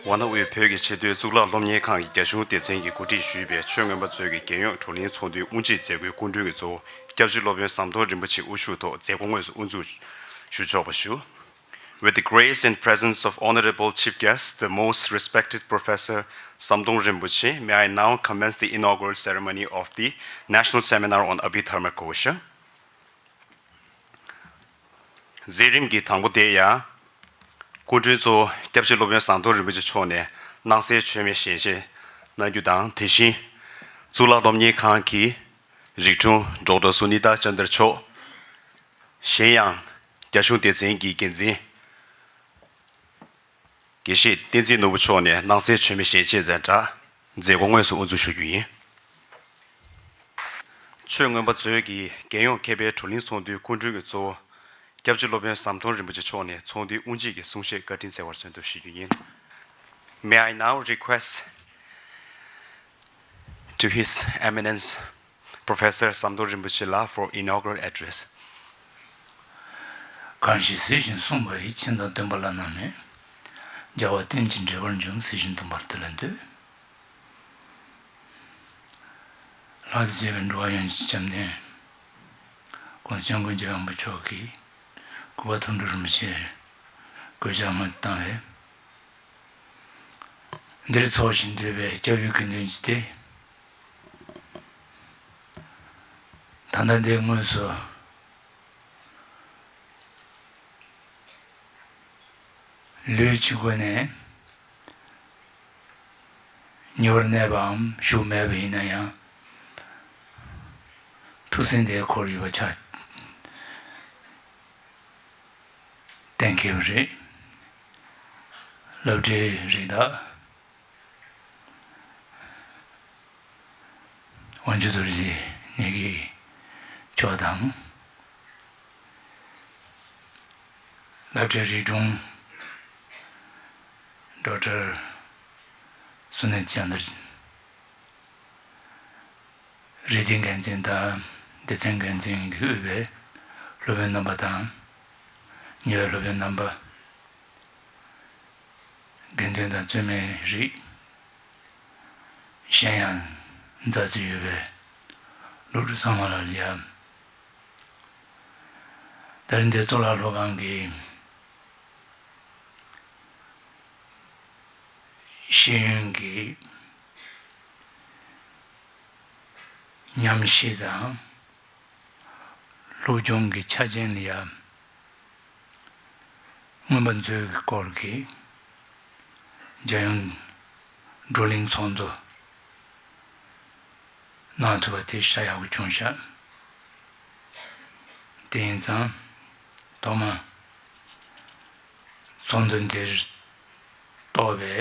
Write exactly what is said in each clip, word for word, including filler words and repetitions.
ཝཱ་ཎ་དབུས་བོད་ཀྱི་ཆེས་མཐོའི་གཙུག་ལག་སློབ་གཉེར་ཁང་གི་རྒྱ་གཞུང་སྡེ་ཚན་གྱིས་གོ་སྒྲིག་ཞུས་པའི་ཆོས་མངོན་པ་མཛོད་ཀྱི་རྒྱལ་ཡོངས་བགྲོ་གླེང་ཚོགས་འདུའི་དབུ་འབྱེད་མཛད་སྒོའི་སྐུ་མགྲོན་གྱི་གཙོ་བོ་སྐྱབས་རྗེ་སློབ་དཔོན་ཟམ་གདོང་རིན་པོ་ཆེ་དབུ་བཞུགས་ཐོག་མཛད་སྒོ་དངོས་སུ་དབུ་འཛུགས་ཞུ་ཆོག་པ་ཞུ། With the grace and presence of Honorable Chief Guest, the most respected Professor Samdong Rinpoche, may I now commence the inaugural ceremony of the National Seminar on Abhidharma Kosha. མཛད་རིམ་གྱི་དང་པོ་དེ་ཡང་། སྐུ་མགྲོན་གཙོ་བོ་སྐྱབས་རྗེ་སློབ་དཔོན་ཟམ་གདོང་རིན་པོ་ཆེ་མཆོག་ནས་སྣང་གསལ་མཆོད་མེ་ཞལ་བཞེས་གནང་རྒྱུ་དང་། དེ་བཞིན་གཙུག་ལག་སློབ་གཉེར་ཁང་གི་རིག་དྲུང་ཌོག་ཊར་སུ་ནི་ཏཱ་ཅན་དར་མཆོག་གཞན་ཡང་རྒྱ་གཞུང་སྡེ་ཚན་གྱི་འགན་འཛིན་དགེ་བཤེས་བསྟན་འཛིན་ནོར་བུ་མཆོག་ནས་སྣང་གསལ་མཆོད་མེ་ཞལ་ཕྱེ་དང་སྦྲགས་མཛད་སྒོ་དངོས་སུ་དབུ་འཛུགས་ཞུ་རྒྱུ་ཡིན། ཆོས་མངོན་པ་མཛོད་ཀྱི་རྒྱལ་ཡོངས་མཁས་པའི་བགྲོ་གླེང་ཚོགས་འདུའི་སྐུ་མགྲོན་གྱི་གཙོ་བོ་སྐྱབས་རྗེ་སློབ་དཔོན་ཟམ་གདོང་རིན་པོ་ཆེ་མཆོག་ནས་ཚོགས་འདུའི་དབུ་འབྱེད་ཀྱི་གསུང་བཤད་བཀའ་དྲིན་སྩལ་བར་གསོལ་འདེབས་ཞུ་རྒྱུ་ཡིན། May I now request to His Eminence Professor Samdong Rinpoche ལགས་for inaugural address. གང་ཞིག་གཟིགས་ཤིང་གསུངས་པ་ཡི། ཕྱི་དང་སྟོན་པ་བླ་ན་མེད། རྒྱལ་བ་རྟེན་ཅིང་འབྲེལ་བར་འབྱུང་། གཟིགས་ཤིང་སྟོན་པར་དེ་ལ་འདུད། ལྷག་ཏུ་བྱས་པའི་འགྲོ་བ་ཡོངས་ཀྱི་བཅོམ་ལྡན་འདས་སྐུ་མཆོག་ཀུན་མཁྱེན་རྒྱལ་བ་རིན་པོ་ཆེ་མཆོག་གིས་སྐུ་པར་མཐོང་གྲོལ་རིན་པོ་ཆེར་གུས་ཕྱག་སྔོན་དུ་བཏང་བས། འདིར་ཚོགས་ཞིང་འདུས་པའི་སྐྱབས་ཡུལ་དགེ་འདུན་ཅི་སྟེ། ད་ལྟ་འདིར་དངོས་སུ་ལུས་གཅིག་པུ་ནས་ཉེ་བར་གནས་པའམ་བཞུགས་མེད་པ་ཡིན་ན་ཡང་། ཐུགས་སེམས་དེ་འཁོར་ཡོད་པ་ཆ་གཏན་འཁེལ་བ་རེད། སློབ་གྲྭའི་རིགས་དང་། དབང་ཕྱུག་རྡོ་རྗེ་ཉིད་ཀྱི་མཆོག་དང་། སློབ་གྲྭའི་རིགས་དྲུང་ཌོག་ཊར་སུ་ནེ་ཅན་དར། རིགས་སྡེའི་འགན་འཛིན་དང་སྡེ་ཚན་འགན་འཛིན་གྱིས་དབུས་པའི་སློབ་དཔོན་རྣམ་པ་དང་། ཉེ་བའི་སློབ་དཔོན་རྣམ་པ། དགེ་འདུན་དང་བཙུན་མའི་རིགས། གཞན་ཡང་མཛའ་བརྩེ་ཡོད་པའི་སློབ་ཕྲུག་ཚང་མ་ལ་ཡ། ད་རིང་འདིར་གཙུག་ལག་སློབ་ཁང་གི་ཤེས་ཡོན་གྱི་ཉམས་ཞིབ་དང་། སློབ་སྦྱོང་གི་ཆ་རྐྱེན་ལ་ཡང་མངོན་པ་མཛོད་ཀྱི་སྐོར་གྱི་རྒྱལ་ཡོངས་བགྲོ་གླེང་ཚོགས་འདུ་གནང་ཐུབ་པ་དེ་ཤ་ཡག་པོ་བྱུང་ཤག་དེ་ཡིན་ཙང་ཐོག་མ་ཚོགས་འདུ་འདིར་གཏོགས་པའི་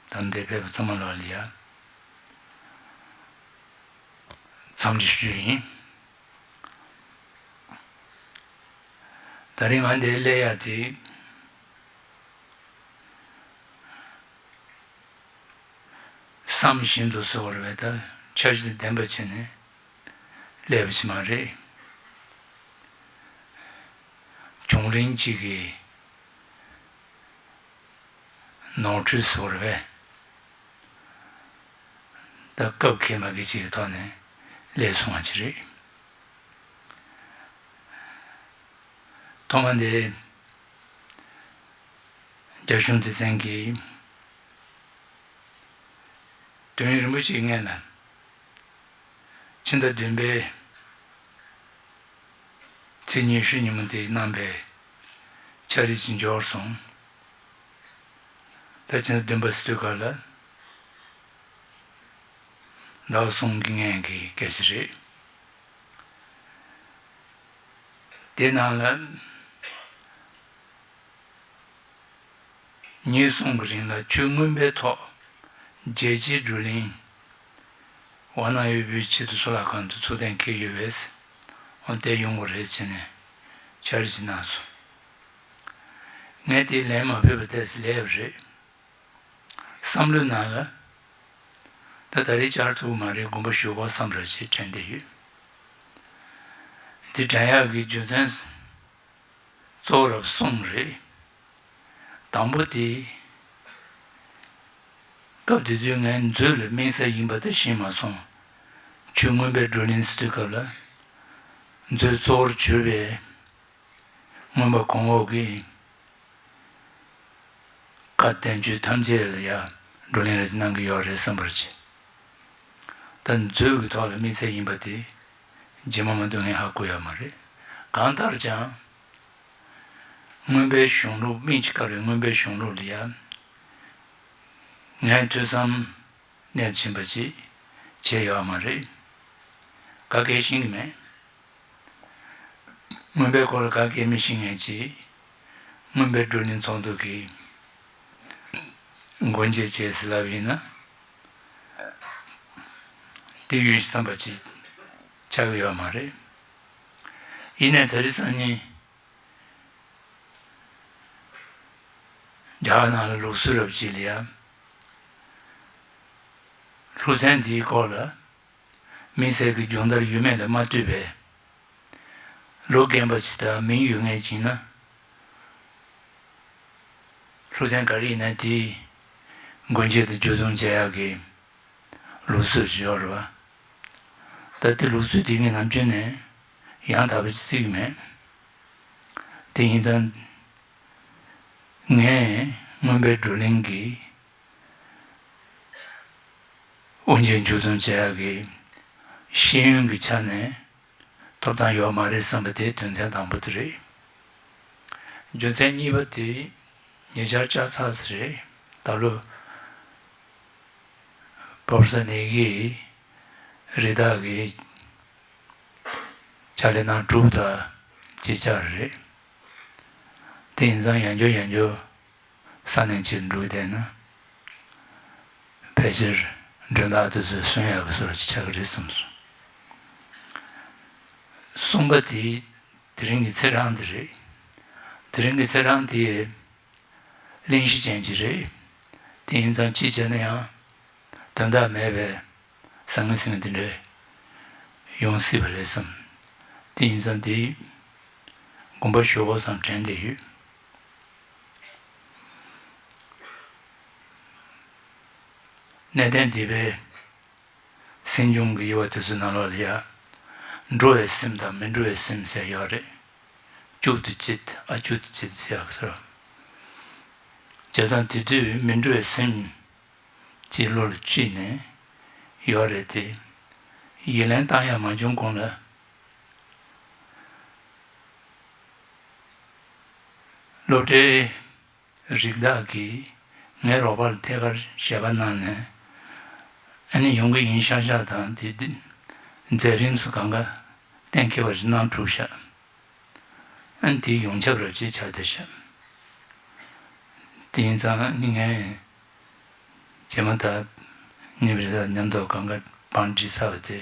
ད་འདིར་ཕེབས་པ་ཚང་མ་ལ་ཡ་འཚམས་འདྲི་ཞུ་རྒྱུ་ཡིན། ད་རིང་ང་འདིར་སླེབས་ཡ་དེ་བསམ་བཞིན་དུ་བཟོ་བར་བས་ད་འཆར་གཞི་ལྡན་པ་བྱས་ནས་སླེབས་པ་ཞིག་མ་རེད། བྱུང་རིམ་གཅིག་གི་ནོར་འཁྲུལ་བཟོ་བར་བས། ད་སྐབས་འཁེལ་མ་འཁེལ་ཅིག་གི་ཐོག་ནས་སླེབས་སོང་བ་ཅིག་རེད། ཐོག་མ་དེ་རྒྱ་གཞུང་སྡེ་ཚན་གྱིས་དོན་ཡོད་རིན་པོ་ཆེའི་སྔོན་ལ་ཕྱི་ཟླ་བདུན་པའི་ཚེས་ཉི་ཤུ་ཉིན་མོ་དེ་གནང་པའི་ཕྱག་བྲིས་ཅིག་འབྱོར་སོང་། ད་ཕྱི་ཟླ་བདུན་པ་ཟེར་དུས་སྐབས་ལ་ཟླ་བ་གསུམ་གྱི་སྔོན་གྱི་སྐད་ཆ་རེད། དེ་ནང་ལ་ ཉིན་གསུམ་གྱི་རིང་ལ་ཆོས་མངོན་པའི་ཐོག་རྒྱལ་སྤྱིའི་བགྲོ་གླེང་ཝཱ་ཎ་ཡུལ་བོད་ཆེས་མཐོའི་གཙུག་ལག་ཁང་དུ་ཚུགས་གཏན་འཁེལ་ཡོད་པས། འོ་དེ་ཡོང་དགོས་རེད་ཟེར་ནས་འཆར་གཞི་གནང་སོང་། ངས་དེའི་ལན་མ་ཕུལ་བ་ཏོག་ཙམ་ལས་པ་རེད། བསམ་བློའི་ནང་ལ། ད་ད་རེས་བཅར་ཐུབ་ཀྱི་མ་རེད། དགོངས་པ་ཞུ་དགོས་བསམ་ར་ཞིག་དྲན་བསྡད་ཡོད། འདི་དྲན་ཡག་གི་རྒྱུ་མཚན་གཙོ་བོ་རབ་གསུམ་རེད། དང་པོ་དེ། སྐབས་དེ་དུས་ངས་མཛོད་ལ་དམིགས་བསལ་ཡིན་པ་དེ་ཤེས་མ་སོང་། ཆོས་མངོན་པའི་བགྲོ་གླེང་ཟེར་དུས་སྐབས་ལ། མཛོད་གཙོ་བོར་གྱུར་པའི་མངོན་པ་གོང་འོག་གི་བཀའ་བསྟན་བཅོས་ཐམས་ཅད་ལ་ཡང་བགྲོ་གླེང་རེ་གནང་གི་ཡོད་རེད་བསམ་པར་བྱས། ད་མཛོད་ཀྱི་ཐོག་ལ་དམིགས་བསལ་ཡིན་པ་དེ་རྗེས་མ་མ་གཏོགས་ངས་ཧ་གོ་ཡོད་མ་རེད། གང་ལྟར་ཀྱང་། མངོན་པའི་གཞུང་ལུགས། དམིགས་ཀྱིས་བཀར་བའི་མངོན་པའི་གཞུང་ལུགས་ལ་ཡང་། ངས་ཐོས་བསམ་གནད་ཕྱིན་པ་ཅིག་བྱས་ཡོད་མ་རེད། ག་གེ་ཤེས་ཀྱི་མེད། མངོན་པའི་སྐོར་ལ་ག་གེ་མི་ཤེས་མཁན་ཅིག་མངོན་པའི་བགྲོ་གླེང་ཚོགས་འདུ་གི་སྒོ་འབྱེད་བྱས་ཟེར་ལབ་ཡིན་ན། དེ་ཡོད་བསམ་པ་ཅིག་ཆགས་ཀྱི་ཡོད་མ་རེད། ཡིན་ནའི་ད་རེས་སང་ཉིན། རྒྱ་གར་ནང་ལ་ལུགས་སྲོལ་རབ་ཅིག་ལ་ཡང་། སློབ་ཚན་འདིའི་སྐོར་ལ་དམིགས་བསལ་གྱི་སྦྱོང་བརྡར་ཡོད་མེད་ལ་མ་ལྟོས་པའི་ལོ་རྒན་པ་ཅིག་དང་མིང་ཡོད་མཁན་ཅིག་ཡིན་ན། སློབ་ཚན་ག་རེ་ཡིན་ན་དེའི་སྒོ་འབྱེད་དང་མཇུག་སྡོམ་བྱེད་ཡག་གི་ལུགས་སྲོལ་ཞིག་ཡོད་རེད་བ། ད་ལྟའི་ལུགས་སྲོལ་དེ་ངས་ནམ་རྒྱུན་ནས་ཡང་དག་པ་ཅིག་བརྩི་གི་མེད། དེ་ཡིན་ཙང་། ངས་མངོན་པའི་བགྲོ་གླེང་གི་དབུ་འབྱེད་མཇུག་སྡོམ་བྱེད་ཡག་གི་ཤེས་ཡོན་གྱི་ཆ་ནས་ཐོབ་ཐང་ཡོད་མ་རེད་བསམ་པ་དེ་དོན་ཚན་དང་པོ་དེ་རེད། རྒྱུ་མཚན་གཉིས་པ་དེ་ཉེ་ཆར་ལྕགས་ཚ་ཟེར་རེད། ད་ལོ་བོ་ར་ས་ནེ་གིས་རི་དྭགས་ཀྱི་ཕྱག་ལས་གནང་གྲུབ་ད་ཅི་ཆགས་རེད། དེ་ཡིན་ཙང་ཡང་བསྐྱར་ཡང་བསྐྱར་ས་གནས་གཅིག་འགྲོ་བསྡད་ན། ཕལ་ཆེར་མགྲོན་བདག་དེ་ཚོས་གསོན་ཡག་གི་བཟོ་འདྲ་ཅིག་ཆགས་ཀྱི་རེད་བསམ་སོང་། གསུམ་པ་དེ་དེ་རིང་གི་ཚེས་གྲངས་དེ་རེད། དེ་རིང་གི་ཚེས་གྲངས་དེ་གླེང་གཞི་ཅན་ཅིག་རེད། དེ་ཡིན་ཙང་ཅི་བྱས་ན་ཡང་དོན་དག་མེད་པའི་ཟང་ངེ་ཟིང་ངེ་དེ་འདྲ་ཡོང་སྲིད་པ་རེད་བསམ། དེ་ཡིན་ཙང་དེ་དགོངས་པ་ཞུ་དགོས་བསམ་དྲན་བསྡད་ཡོད། གནས་བརྟན་སྡིག་པའི་སེམས་བྱུང་གི་དབྱེ་བ་དེ་ཚོའི་ནང་ལོགས་ལ་ཡ། འགྲོ་བའི་སེམས་དང་མི་འགྲོ་བའི་སེམས་ཟེར་ཡོད་རེད། བཅུད་དུ་བྱེད། ཨ་བཅུད་དུ་བྱེད་ཟེར་ཡག་ཚོར། བྱས་ཙང་དེ་དུས་མི་འགྲོ་བའི་སེམས་ཀྱི་བློ་ལ་བཅུད་ནས་ཡོད་རེད་དེ། ཡིད་ལན་བཏང་ཡག་མ་བྱུང་གོང་ལ། སློབ་གྲྭའི་རིགས་བདག་གིས་ངའི་རོགས་པ་ལ་ཐད་ཀར་ཞལ་པར་གནང་ནས། ཨ་ནི་ཡོང་གི་ཡིན་ཤག་ཤག་དང་དེ་དེ་མཛད་རིམ་སུ་གང་ག་གཏན་འཁེལ་བ་ཞིག་གནང་གྲུབ་ཤག་ཨ་ནི་དེ་ཡོངས་ཁྱབ་རོགས་ཅེས་ཆགས་བསྡད་ཤག་དེ་ཡིན་ཙང་ནི་ངས་རྗེས་མ་ད་ནི་བི་རི་ད་མཉམ་དུ་གང་ག་བང་བསྒྲིགས་ཚར་བ་དེ་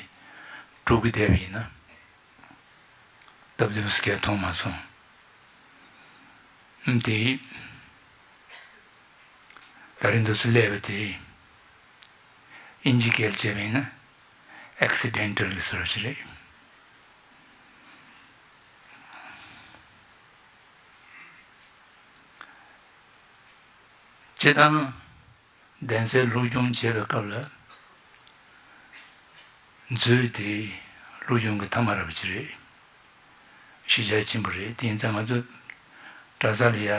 དཀྲུག་གི་བསྡད་པ་ཡིན་ན། སྟབས་བདེ་པོ་ཞིག་མཐོང་མ་སོང་། དེ་ད་རིང་འདི་ཚོ་སླེབས་པ་དེ་ཨིན་ཇི་སྐད་བྱས་པ་ཡིན་ན་ཨེག་སི་ཌེན་ཊལ་གྱི་བཟོ་འདྲ་ཞིག་རེད། སྤྱིར་བཏང་། གདན་སའི་སློབ་སྦྱོང་བྱེད་པའི་སྐབས་ལ། མཛོད་དེ་སློབ་སྦྱོང་གི་མཐའ་མ་ར་བ་ཅིག་རེད། ཤེས་བྱ་ཆེན་པོ་རེད། དེ་ཡིན་ཙང་ང་ཚོ་གྲྭ་ས་ལ་ཡ།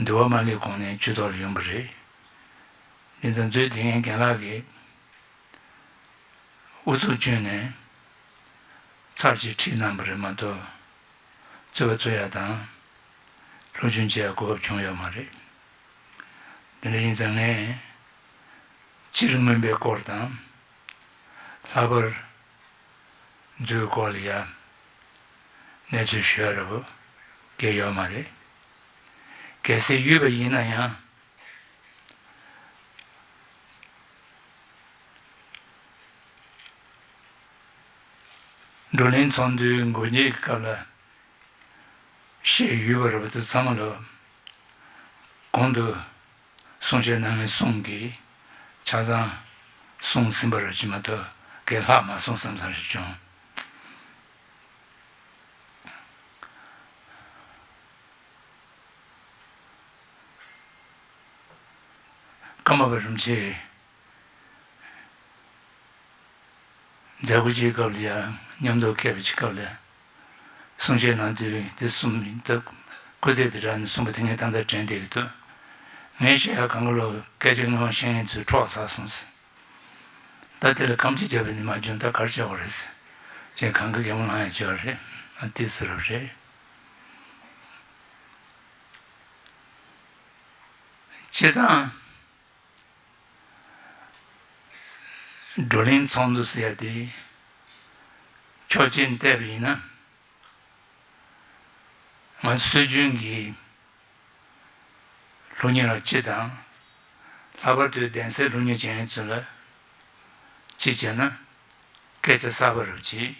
འདུལ་བ་མ་སླེབས་གོང་ནས་ཇུས་གཏོགས་ལ་ཡོང་གི་རེད། དེ་ཡིན་ཙང་མཛོད་དེ་ངའི་རྒན་ལགས་ཀྱིས་ཨུ་ཚུགས་བསྐྱོན་ནས་ཚར་གཅིག་ཁྲིད་གནང་བ་རེད་མ་གཏོགས། རྩོད་པ་རྩོད་ཡ་དང་། སློབ་སྦྱོང་བྱེད་ཡ་གོ་སྐབས་བྱུང་ཡོད་མ་རེད། དེ་འདྲ་ཡིན་ཙང་ངས་སྤྱིར་མངོན་པའི་སྐོར་དང་། ལྷག་པར་མཛོད་སྐོར་ལ་ཡ་གནས་ཚུལ་ཞུ་ཡ་ར་བོ་གལ་ཡོད་མ་རེད། གལ་སྲིད་ཡོད་པ་ཡིན་ན་ཡང་། བགྲོ་གླེང་ཚོགས་འདུའི་འགོ་འབྱེད་ཀྱི་སྐབས་ལ་བཤད་ཡོད་པ་རེད་པ། དེ་ཚང་མ་ལ་གོང་དུ་གསུང་བཤད་གནང་མཁན་གསུམ་གྱིས་ཆ་ཚང་གསུངས་ཟིན་པ་རེད་ཅེས་མ་གཏོགས་གང་ལྷག་མ་གསུངས་བསམ་ས་རེད་བྱུང་། ཀརྨ་པ་རིན་པོ་ཆེ་མཛད་སྒོ་ཅིག་སྐབས་ལ་ཡང་མཉམ་དུ་ཕེབས་པ་ཅིག་སྐབས་ལ་གསུང་བཤད་གནང་དུས་དེ་གསུམ་ད་སྐུ་ཚེ་དེ་རང་ནས་གསུངས་པ་དེ་ངས་ད་ལྟ་དྲན་བསྡད་ཀྱི་འདུག་ངས་བཤད་ཡ་གང་ག་ལོ་སྐད་ཆ་ངོ་མ་བཤད་མཁན་ཚོས་འཕྲོག་ཚར་སོང་ཟེར། ད་དེ་ལ་ཁམས་ཅིག་བརྒྱབ་པ་ནི་མ་བྱུང་ད་གར་བྱ་བ་རེད་ཟེར། ཅེས་གང་ག་གད་མོ་ལངས་ཡ་བྱོས་རེད། ཨ་དེ་ཟེར་བ་རེད། སྤྱིར་བཏང་བགྲོ་གླེང་ཚོགས་འདུ་ཟེར་ཡ་དེ་ཕྱོགས་གཅིག་ནས་བལྟས་པ་ཡིན་ན། ང་ཚོ་སྲོལ་རྒྱུན་གྱི་སློབ་གཉེར་བ་སྤྱི་དང་། ལྷག་པར་དུ་གདན་སའི་སློབ་གཉེར་བྱེད་མཁན་ཚོ་ལ་གཅིག་བྱས་ན་སྐད་ཆ་གསར་པ་རུ་བྱེད་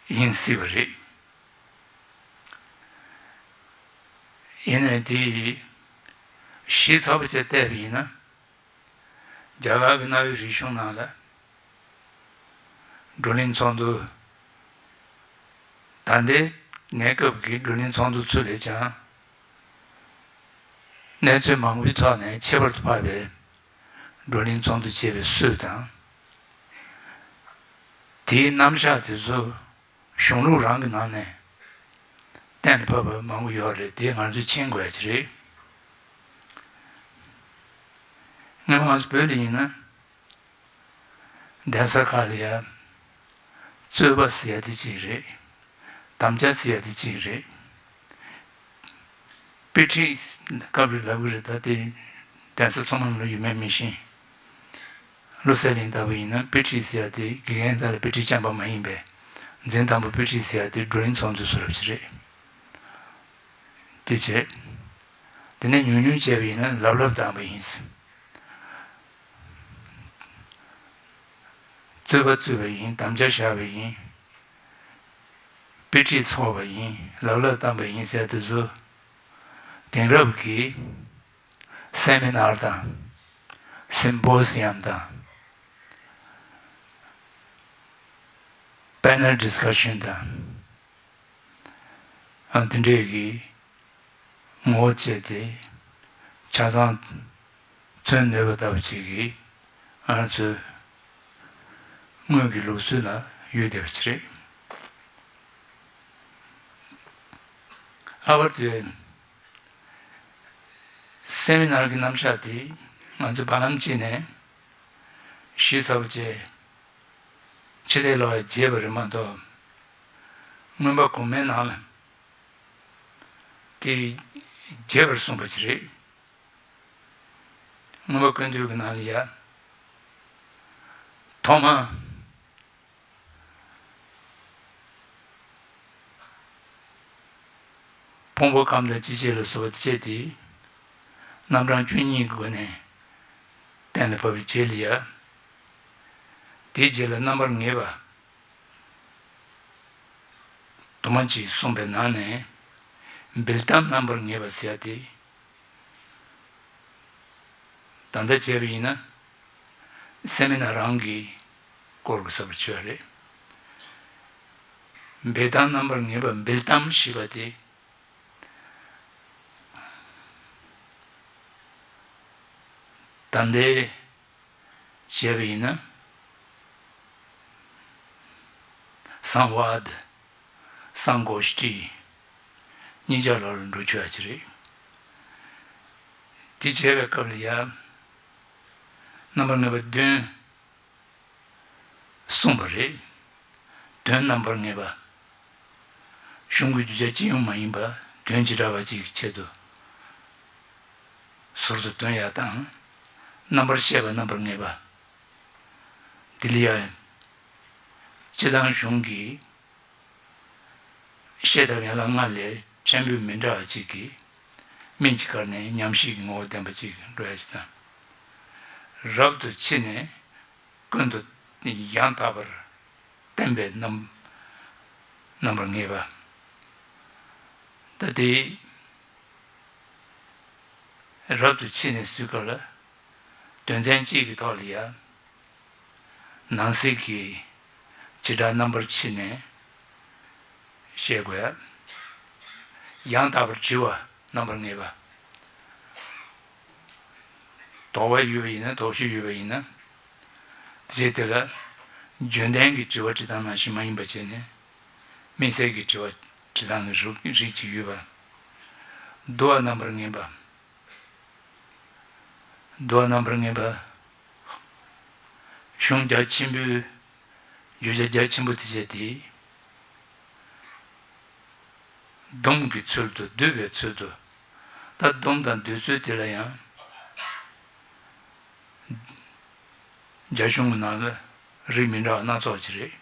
ཡིན་སྲིད་པ་རེད། ཡིན་ནའི་དེ་ཞིབ་ཚགས་པོ་བྱས་བལྟས་པ་ཡིན་ན། རྒྱ་གར་གྱི་གནའ་བོའི་རིག་གཞུང་ནང་ལ་བགྲོ་གླེང་ཚོགས་འདུ། ད་ལྟའི་གནས་སྐབས་ཀྱི་བགྲོ་གླེང་ཚོགས་འདུ་ཚོ་ལས་ཀྱང་གནས་ཚུལ་མང་པོའི་ཐོག་ནས་ཁྱད་པར་དུ་འཕགས་པའི་བགྲོ་གླེང་ཚོགས་འདུ་བྱེད་པའི་སྲོལ་དང་། དེའི་རྣམ་གཞག་དེ་ཚོ་གཞུང་ལུགས་རང་གི་ནང་ནས་གཏན་ལ་ཕབ་པ་མང་པོ་ཡོད་རེད། དེ་ང་ཚོས་མཁྱེན་དགོས་ཡ་ཅིག་རེད། སྔོན་མ་ང་ཚོ་བོད་ལ་ཡིན་ན། གདན་ས་ཁག་ལ་ཡ་རྩོད་པ་ཟེར་ཡ་དེ་གཅིག་རེད། དམ་བཅའ་ཟེར་ཡ་དེ་གཅིག་རེད། དཔེ་ཁྲིད་སྐབས་རེ་ལབ་གི་རེད། ད་དེ་གདན་ས་ཚང་མ་ལ་ཡོད་མེད་མི་ཤེས། བློ་གསལ་གླིང་ལྟ་བུ་ཡིན་ན་དཔེ་ཁྲིད་ཟེར་ཡ་དེ་དགེ་རྒན་དག་ལ་དཔེ་ཁྲིད་རྐྱང་པ་མ་ཡིན་པས། འཛིན་དང་པོ་དཔེ་ཁྲིད་ཟེར་ཡ་དེ་བགྲོ་གླེང་ཚོགས་འདུ་བཟོ་རབས་ཅིག་རེད། དེ་བྱས། དེ་ནས་ཉུང་ཉུང་བྱས་པ་ཡིན་ན་ལབ་ལབ་བཏང་པ་ཡིན། རྩོད་པ་རྩོད་པ་ཡིན། དམ་བཅའ་བཞག་པ་ཡིན། དཔེ་ཁྲིད་ཚོགས་པ་ཡིན། ལབ་ལབ་བཏང་པ་ཡིན་ཟེར་དུས་སུ། དེང་རབས་ཀྱི་སེ་མི་ནར་དང་། སིམ་པོ་སི་ཡམ་དང་། པེ་ནལ་ཌི་སི་ཀ་ཤན་དང་། ཨ་དེ་འདྲས་ཀྱི་ངོ་བོ་བཅས་ཏེ་ཆ་ཚང་མཚོན་ནུས་པ་ལྟ་བུ་ཅིག་གིས་ང་ཚོའི་སྔོན་གྱི་ལུགས་སྲོལ་ལ་ཡོད་བསྡད་པ་ཅིག་རེད། ལྷག་པར་དུ་སེ་མི་ནར་གྱི་རྣམ་གཞག་དེ་ང་ཚོས་བར་ལམ་གཅིག་ནས་ཞིབ་ཚགས་པོ་བྱས། ཕྱི་ལས་ལོག་བརྗེད་པ་རེད་མ་གཏོགས། མངོན་པ་གོང་མའི་ནང་ལ་དེ་རྒྱས་པར་གསུངས་པ་ཅིག་རེད། མངོན་པ་ཀུན་བཏུས་ཀྱི་ནང་ལ་ཡ། ཐོག་མ། ཕུང་པོ་ཁམས་དང་ལྕི་བྱེད་ལ་སོགས་པ་བཅས་ཏེ། རྣམ་གྲངས་བཅུ་གཉིས་ཀྱི་སྒོ་ནས་གཏན་ལ་ཕབ་པའི་རྗེས་ལ་ཡ། དེའི་རྗེས་ལ་རྣམ་པར་ངེས་པ་དུ་མ་གཅིག་གསུངས་པའི་ནང་ནས། འབེལ་གཏམ་རྣམ་པར་ངེས་པ་ཟེར་ཡ་དེ། ད་ལྟ་བྱས་པ་ཡིན་ན། སེ་མི་ནར་རང་གིས་སྐོར་དགོས་ས་བྱས་པ་རེད། འབེལ་གཏམ་རྣམ་པར་ངེས་པ། འབེལ་གཏམ་ཞེས་པ་དེ། ད་ལྟའི་བྱས་པ་ཡིན་ན། སང་བཱ་དི། སང་གོ་ཤྟི། གཉིས་ཆ་ལོག་ལ་འགྲོ་ཆོག་ཡ་ཅིག་རེད། དེ་བྱས་པའི་སྐབས་ལ་ཡ། རྣམ་པར་ངེས་པ་བདུན་གསུངས་པ་རེད། དོན་རྣམ་པར་ངེས་པ། གཞུང་གི་རྒྱུ་ཆ་སྤྱི་ཡོངས་མ་ཡིན་པ་དོན་བྱེ་བྲག་པ་གཅིག་གི་ཆེད་དུ་ཟུར་དུ་སྟོན་ཡ་དང་། རྣམ་པར་ཤེས་པ་རྣམ་པར་ངེས་པ། འདི་ལ་ཡང་། སྤྱི་དང་གཞུང་གི་ཤེས་དང་ཡན་ལག་ལྔ་ལས་ ཆེན་པོའི་མི་འདྲ་བ་ཅིག་གིས་སྨིན་གྱི་བཀར་ནས་ཉམས་བཞེས་ཀྱི་ངོ་བོ་ལྡན་པ་ཅིག་འགྲོ་ཡ་ཞིག་དང་། རབ་ཏུ་ཕྱིན་ནས་ཀུན་ཏུ་ཡང་དག་པར་བསྟན་པའི་རྣམ་རྣམ་པར་ངེས་པ། ད་དེ་རབ་ཏུ་ཕྱིན་ནས་ཟེར་སྐབས་ལ། དོན་ཚན་གཅིག་གི་ཐོག་ལ་ཡ། ནང་གསེས་ཀྱི་བྱེ་བྲག་རྣམ་པར་ཕྱེ་ནས་བཤད་དགོས་ཡ། ཡང་དག་པར་དྲི་བ་རྣམ་པར་ངེས་པ། དོགས་པ་ཡོད་པ་ཡིན་ན། དོགས་གཞི་ཡོད་པ་ཡིན་ན། དེ་རྗེས་དེ་ལ་བརྗོད་ལྡན་གྱི་དྲི་བ་དྲི་སྟངས་ནང་བཞིན་མ་ཡིན་པ་བྱས་ནས། དམིགས་བསལ་གྱི་དྲི་བ་དྲི་སྟངས་ཀྱི་རིགས་རིགས་ཅིག་ཡོད་པ། བསྡུ་བ་རྣམ་པར་ངེས་པ། བསྡུ་བ་རྣམ་པར་ངེས་པ། གཞུང་རྒྱ་ཆེན་པོའི་བརྗོད་བྱ་རྒྱ་ཆེན་པོ་དེ་བྱས་ཏེ། སྡོམ་གྱི་ཚུལ་དུ། བསྡུ་བའི་ཚུལ་དུ། ད་སྡོམ་དང་བསྡུ་ཚུལ་དེ་ལ་ཡང་རྒྱ་གཞུང་གི་ནང་ལ་རིགས་མི་འདྲ་བ་སྣ་ཚོགས་ཅིག་རེད།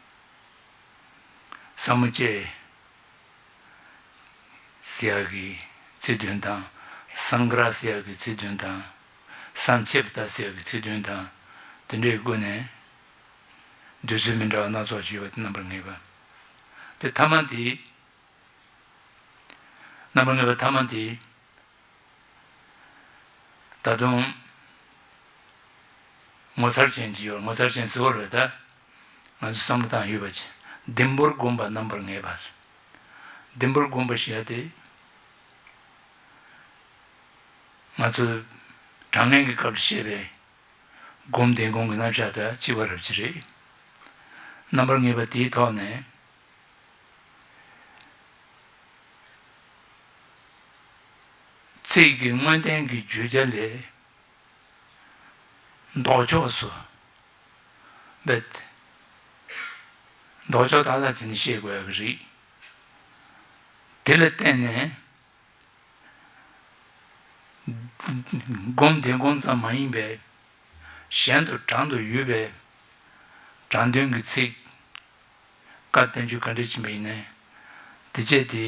ས་མུ་ཅེ་ཟེར་ཡག་གི་ཚིག་དོན་དང་། སངྒ་ར་ཟེར་ཡག་གི་ཚིག་དོན་དང་། སམ་ཆིབ་ཏ་ཟེར་ཡག་གི་ཚིག་དོན་དང་། དེ་འདྲའི་སྒོ་ནས་བསྡུ་ཚུལ་མི་འདྲ་བ་སྣ་ཚོགས་ཅིག་ཡོད་པ་དེ་རྣམ་པར་ངེས་པ། དེ་ཐ་མ་དེ། རྣམ་པར་ངེས་པ་ཐ་མ་དེ། ད་དུང་ངོ་མཚར་ཅན་ཅིག་ཡོད། ངོ་མཚར་ཅན་ཟེར་བ་རེད་ད། ང་ཚོ་བསམ་བློ་བཏང་ཡོད་པ་ཅིག། ལྡེམ་པོར་བསྒོམ་པ་རྣམ་པར་ངེས་པ། ལྡེམ་པོར་བསྒོམ་པ་ཞེས་པ་དེ། ང་ཚོ་དྲང་ངེས་ཀྱི་སྐབས་ལ་བཤད་པའི་སྒོམ་བཟླས་སྒོམ་གྱི་རྣམ་གཞག་དང་གཅིག་པ་རབ་ཅིག་རེད། རྣམ་པར་ངེས་པ་དེའི་ཐོག་ནས། ཚིག་གི་དངོས་བསྟན་གྱི་བརྗོད་བྱ་ལས་ལྡོག་ཕྱོགས་སུ་འབད། ལྡོག་ཕྱོགས་ཏག་ཏག་བྱས་ནས་བཤད་དགོས་ཡག་གི་རེད། དེ་ལ་བརྟེན་ནས། སྒོམ་བཟླས་སྒོམ་ཙམ་མ་ཡིན་པའི། གཞན་དུ་དྲང་དུ་ཡོད་པའི་དྲང་དོན་གྱི་ཚིག། བཀའ་བསྟན་བཅོས་ག་འདྲ་ཕྱིན་པ་ཡིན་ནའི། དེ་བྱས་ཏེ།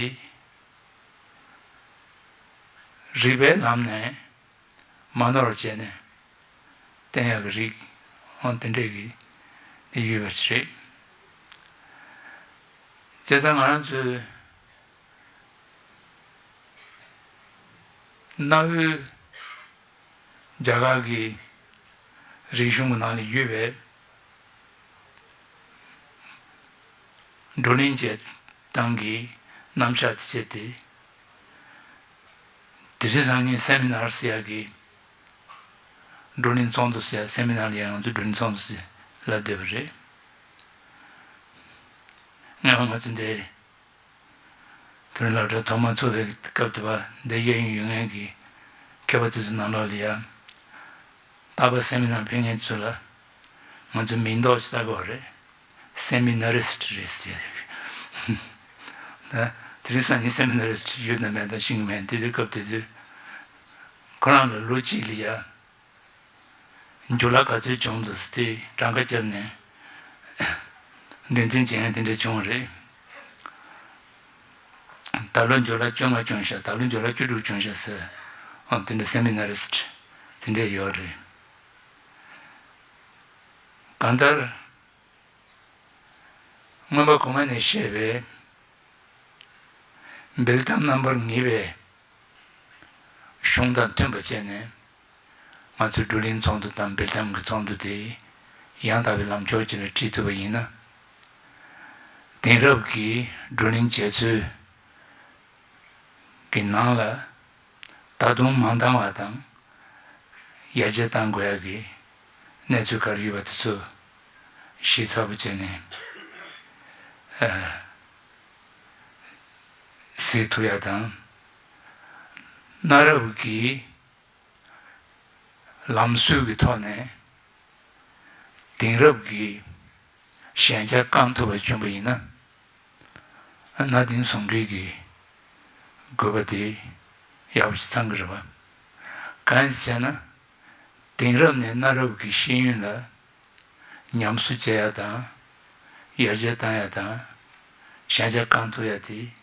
རིགས་པའི་ལམ་ནས་མ་ནོར་བར་བྱས་ནས་བསྟན་ཡག་གི་རིགས། འོ་དེ་འདྲས་ཀྱི་དེ་ཡོད་པ་ཞིག་རེད། བྱས་ཙང་ང་རང་ཚོའི་གནའ་བོའི་རྒྱ་གར་གྱི་རིག་གཞུང་གི་ནང་ལ་ཡོད་པའི་བགྲོ་གླེང་བྱེད་སྟངས་ཀྱི་རྣམ་གཞག་དེ་བྱས་ཏེ། དེ་རིང་སང་ཉིན་སེ་མི་ནར་ཟེར་ཡག་གི། བགྲོ་གླེང་ཚོགས་འདུ་ཟེར་ཡག། སེ་མི་ནར་ལ་ཡང་ང་ཚོས་བགྲོ་གླེང་ཚོགས་འདུ་ཟེར་ལབ་བསྡད་པ་རེད། སྔོན་མ་ང་ཚོ་འདི་དོན་ལག་འདྲ་ཐོག་མ་འཚོགས་པའི་སྐབས་དུ་བ་འདི་གཡས་གཡོན་ཡོད་མཁན་གྱི་མཁས་པ་ཚོའི་ནང་ལོགས་ལ་ཡ། རྟག་པར་སེ་མི་ནར་ཕེབས་མཁན་ཚོ་ལ་ང་ཚོ་མིང་འདོགས་ཤིག་བཏགས་དགོས་རེད། སེ་མི་ནར་སི་ཊི་རེད་ཟེར། ད་དེ་རིང་སང་ཉིན་སེ་མི་ནར་སི་ཊི་ཡོད་ན་མེད་ན་ཤེས་ཀྱི་མེད། དེ་དུས་སྐབས་དེ་དུས་ཁོ་རང་ལ་ལོ་གཅིག་ལ་ཡ། འཇུ་ལག་ག་ཚོད་བྱུང་འདུག་ཟེར་ཏེ་གྲངས་ཀ་བརྒྱབ་ནས་འདོན་ཐོན་བྱེད་མཁན་དེ་འདྲ་བྱུང་བ་རེད། ད་ལོ་འཇུ་ལག་བཅོ་ལྔ་བྱུང་ཤག། ད་ལོ་འཇུ་ལག་བཅུ་དྲུག་བྱུང་ཤག་ཟེར། ཨ། དེ་འདྲ་སེ་མི་ནར་སི་ཊི་དེ་འདྲ་ཡོད་རེད། གང་ལྟར། མངོན་པ་གོང་མ་ནས་བཤད་པའི་འབེལ་གཏམ་རྣམ་པར་ངེས་པའི་གཞུང་དང་མཐུན་པ་བྱས་ནས། ང་ཚོས་བགྲོ་གླེང་ཚོགས་འདུ་དང་འབེལ་གཏམ་གྱི་ཚོགས་འདུ་དེ་ཡང་དག་པའི་ལམ་ཕྱོགས་ཅིག་ལ་ཁྲིད་ཐུབ་པ་ཡིན་ན། དེང་རབས་ཀྱི་བགྲོ་གླེང་བྱེད་ཚུལ་གྱི་ནང་ལ་ད་དུང་མ་འདང་བ་དང་ཡར་རྒྱས་གཏང་དགོས་ཡག་གི་གནས་ཚུལ་ག་རེ་ཡོད་པ་དེ་ཚོ་ཞིབ་ཚགས་པོ་བྱས་ནས། ཨ། གཟིགས་ཐུབ་ཡག་དང་། གནའ་རབས་ཀྱི་ལམ་སྲོལ་གྱི་ཐོག་ནས་དེང་རབས་ཀྱི་ཞན་ཆ་བསྐང་ཐུབ་པ་བྱུང་བ་ཡིན་ན། གནའ་དེང་ཟུང་འབྲེལ་གྱི་དགོས་པ་དེ་ཡག་པོ་ཞིག་ཚང་གི་རེད་པ། གང་ཡིན་ཟེར་ན། དེང་རབས་ནས་གནའ་རབས་ཀྱི་ཤེས་ཡོན་ལ་ཉམས་གསོ་བྱེད་ཡག་དང་། ཡར་རྒྱས་གཏང་ཡག་དང་། ཞན་ཆ་བསྐང་ཐུབ་ཡག་དེ་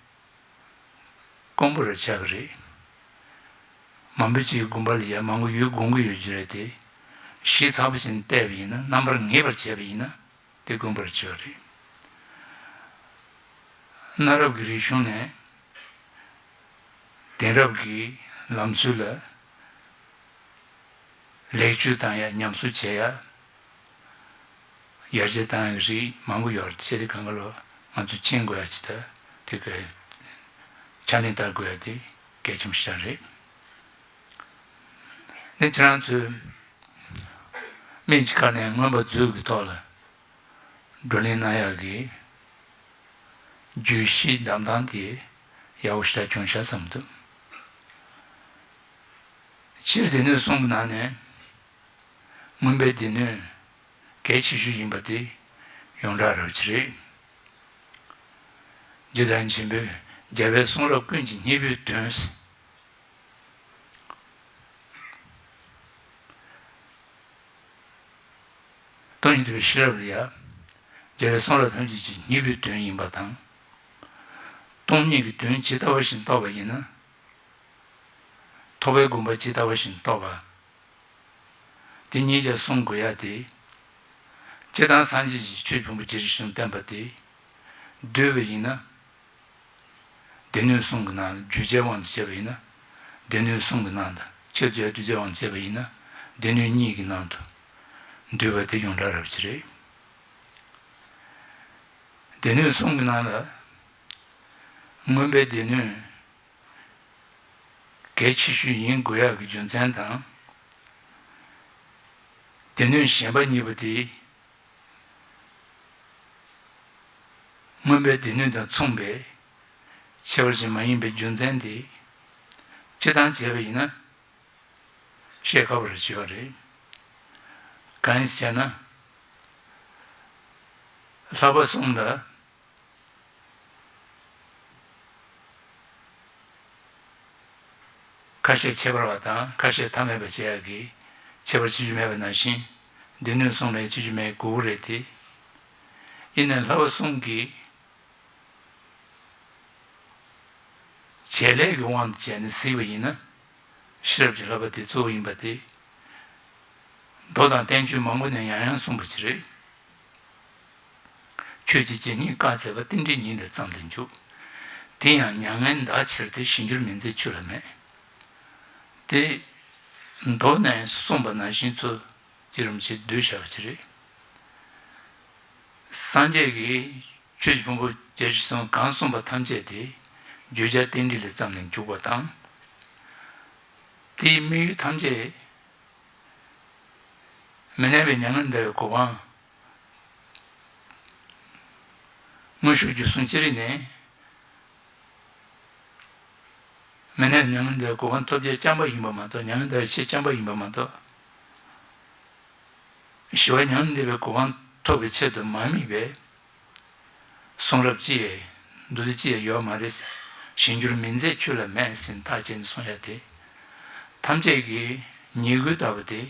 དཀོན་པོ་རེད་ཆགས་ཀྱི་རེད། མང་པོ་ཅིག་དགོན་པ་ལ་ཡ་མང་པོ་ཡོད་དགོངས་ཀྱི་ཡོད་ཀྱི་རེད་དེ། ཞིབ་ཚགས་པོ་ཞིག་བལྟས་པ་ཡིན་ན། རྣམ་པར་ངེས་པར་བྱས་པ་ཡིན་ན། དེ་དཀོན་པོར་བྱེད་པ་རེད། གནའ་རབས་ཀྱི་རིག་གཞུང་ནས་དེང་རབས་ཀྱི་ལམ་སྲོལ་ལ་ལེགས་བཅོས་བཏང་ཡ། ཉམས་གསོ་བྱེད་ཡ། ཡར་རྒྱས་བཏང་ཡ་གི་རིགས་མང་པོ་ཡོད་རེད། བྱས་ཏེ་གང་ག་ལོ་ང་ཚོས་མཁྱེན་དགོས་ཡ་ཅིག་དང་། དེ་གའི་ཕྱག་ལེན་བསྟར་དགོས་ཡ་དེ་གལ་ཆེན་པོ་ཞིག་རེད། འདི་ཁྱེད་རང་ཚོས་སྨན་གྱི་ཁ་ནས་མངོན་པ་མཛོད་ཀྱི་ཐོག་ལ་བགྲོ་གླེང་གནང་ཡག་གི་བརྗོད་གཞི་བདམས་སྟངས་དེ་ཡག་པོ་ཞེ་དྲག་བྱུང་ཤག་བསམ་འདུག་སྤྱིར་སྡེ་སྣོད་གསུམ་གྱི་ནང་ནས་མངོན་པའི་སྡེ་སྣོད་གལ་ཆེ་ཤོས་ཡིན་པ་དེ་ཡོངས་གྲགས་རབ་ཅིག་རེད། རྗེ་བདག་ཆེན་པོས་རྒྱལ་བའི་གསུང་རབ་ཀུན་གྱི་སྙིང་པོའི་དོན། སྟོང་ཉིད་རྟོགས་པའི་ཤེས་རབ་ལ་ཡ། རྒྱལ་བའི་གསུང་རབ་ཐམས་ཅད་ཀྱི་སྙིང་པོའི་དོན་ཡིན་པ་དང་། སྟོང་ཉིད་ཀྱི་དོན་ཇི་ལྟ་བ་བཞིན་རྟོགས་པ་ཡིན་ན། ཐོབ་པའི་དགོངས་པ་ཇི་ལྟ་བ་བཞིན་རྟོགས་པ། དེ་གཉིས་ཀྱང་བསྲུང་དགོས་ཡ་དེ། སྤྱིར་བཏང་སངས་རྒྱས་ཀྱི་ཆོས་ཕུང་པོ་བརྒྱད་ཁྲི་བཞི་སྟོང་བསྟན་པ་དེ་བསྡུས་པ་ཡིན་ན། སྡེ་སྣོད་གསུམ་གྱི་ནང་ལ་བརྗོད་བྱའི་དབང་དུ་བྱས་པ་ཡིན་ན། སྡེ་སྣོད་གསུམ་གྱི་ནང་དང་། ཕྱག་རྒྱའི་བསྡུ་བྱའི་དབང་དུ་བྱས་པ་ཡིན་ན། སྡེ་སྣོད་གཉིས་ཀྱི་ནང་དུ་འདུས་པ་དེ་ཡོངས་གྲགས་རབ་ཅིག་རེད། སྡེ་སྣོད་གསུམ་གྱི་ནང་ལ་མངོན་པའི་སྡེ་སྣོད་གལ་ཆེ་ཤོས་ཡིན་དགོས་ཡག་གི་རྒྱུ་མཚན་དང་། སྡེ་སྣོད་གཞན་པ་གཉིས་པོ་དེ་མངོན་པའི་སྡེ་སྣོད་དང་མཚུངས་པའི་ཁྱད་པར་ཅན་མ་ཡིན་པའི་རྒྱུ་མཚན་དེ་སྤྱིར་བཏང་བྱས་པ་ཡིན་ན་བཤད་ཁག་པོ་རེ་བྱེད་པ་རེད། གང་ཡིན་ཟེར་ན། ལྷག་པ་གསུམ་ལ་ཁ་ཤས་ཁྱད་པར་བ་དང་ཁ་ཤས་ཐ་མལ་པ་བྱེད་ཡག་གི་ཁྱད་པར་བྱེད་རྒྱུ་མེད་པ་ནང་བཞིན། སྡེ་སྣོད་གསུམ་ལ་བྱེད་རྒྱུ་མེད་དགོས་ཀྱི་རེད་དེ། ཡིན་ནའི་ལྷག་པ་གསུམ་གྱི་བྱེད་ལས་ཀྱི་དབང་དུ་བྱས་ནས་གཟིགས་པ་ཡིན་ན། ཤེས་རབ་ཀྱི་བསླབ་པ་དེ་གཙོ་བོ་ཡིན་པ་དེ། མདོ་དང་བསྟན་བཅོས་མང་པོ་ནས་ཡང་ཡང་གསུངས་པ་ཅིག་རེད། ཆོས་ཀྱི་བྱེད་སྙིང་བཀའ་སྩལ་པ། རྟེན་འབྲེལ་ཉིད་ལས་བརྩམས་ཏེ་འཇུག་དེ་ཡང་མྱ་ངན་འདའ་ཕྱིར་ཏེ། གཞན་འགྱུར་མི་མཛད་ཆོས་ལ་མེད། དེ་མདོ་ནས་གསུངས་པ་ནང་བཞིན་ཚུལ་གྱི་རིམ་གྱིས་བསྡུས་བཞག་པ་ཅིག་རེད། སངས་རྒྱས་ཀྱིས་ཆོས་ཀྱི་ཕུང་པོ་བརྒྱད་ཁྲི་བཞི་སྟོང་གང་གསུངས་པ་ཐམས་ཅད་དེ་བརྗོད་བྱ་རྟེན་འབྲེལ་ལ་བརྩམས་ནས་འཇུག་པ་དང་། དེའི་དམིགས་ཡུལ་ཐམས་ཅད་མི་གནས་པའི་མྱ་ངན་འདའ་བའི་གོ་འཕང་། དངོས་ཤུགས་ཀྱི་གསུང་ཅི་རིགས་ནས། མི་གནས་མྱ་ངན་འདའ་བའི་གོ་འཕང་ཐོབ་བྱའི་རྐྱང་པ་ཡིན་པ་མ་གཏོགས། མྱ་ངན་འདའ་བའི་ཆེད་རྐྱང་པ་ཡིན་པ་མ་གཏོགས། ཞི་བ་མྱ་ངན་འདའ་བའི་གོ་འཕང་ཐོབ་པའི་ཆེད་དུ་མ་དམིགས་པའི་གསུང་རབ་ཅི་ཡང་། མདོ་སྡེ་ཅི་ཡང་ཡོད་མ་རེད། གཞན་འགྱུར་མི་མཛད་ཆོས་ལ་མེད་ཟེར་ནས་ཐག་བཅད་ནས་གསུང་ཡ་དེ། ཐམས་ཅད་ཀྱི་ཉེས་ཀུན་དག་པ་དེ།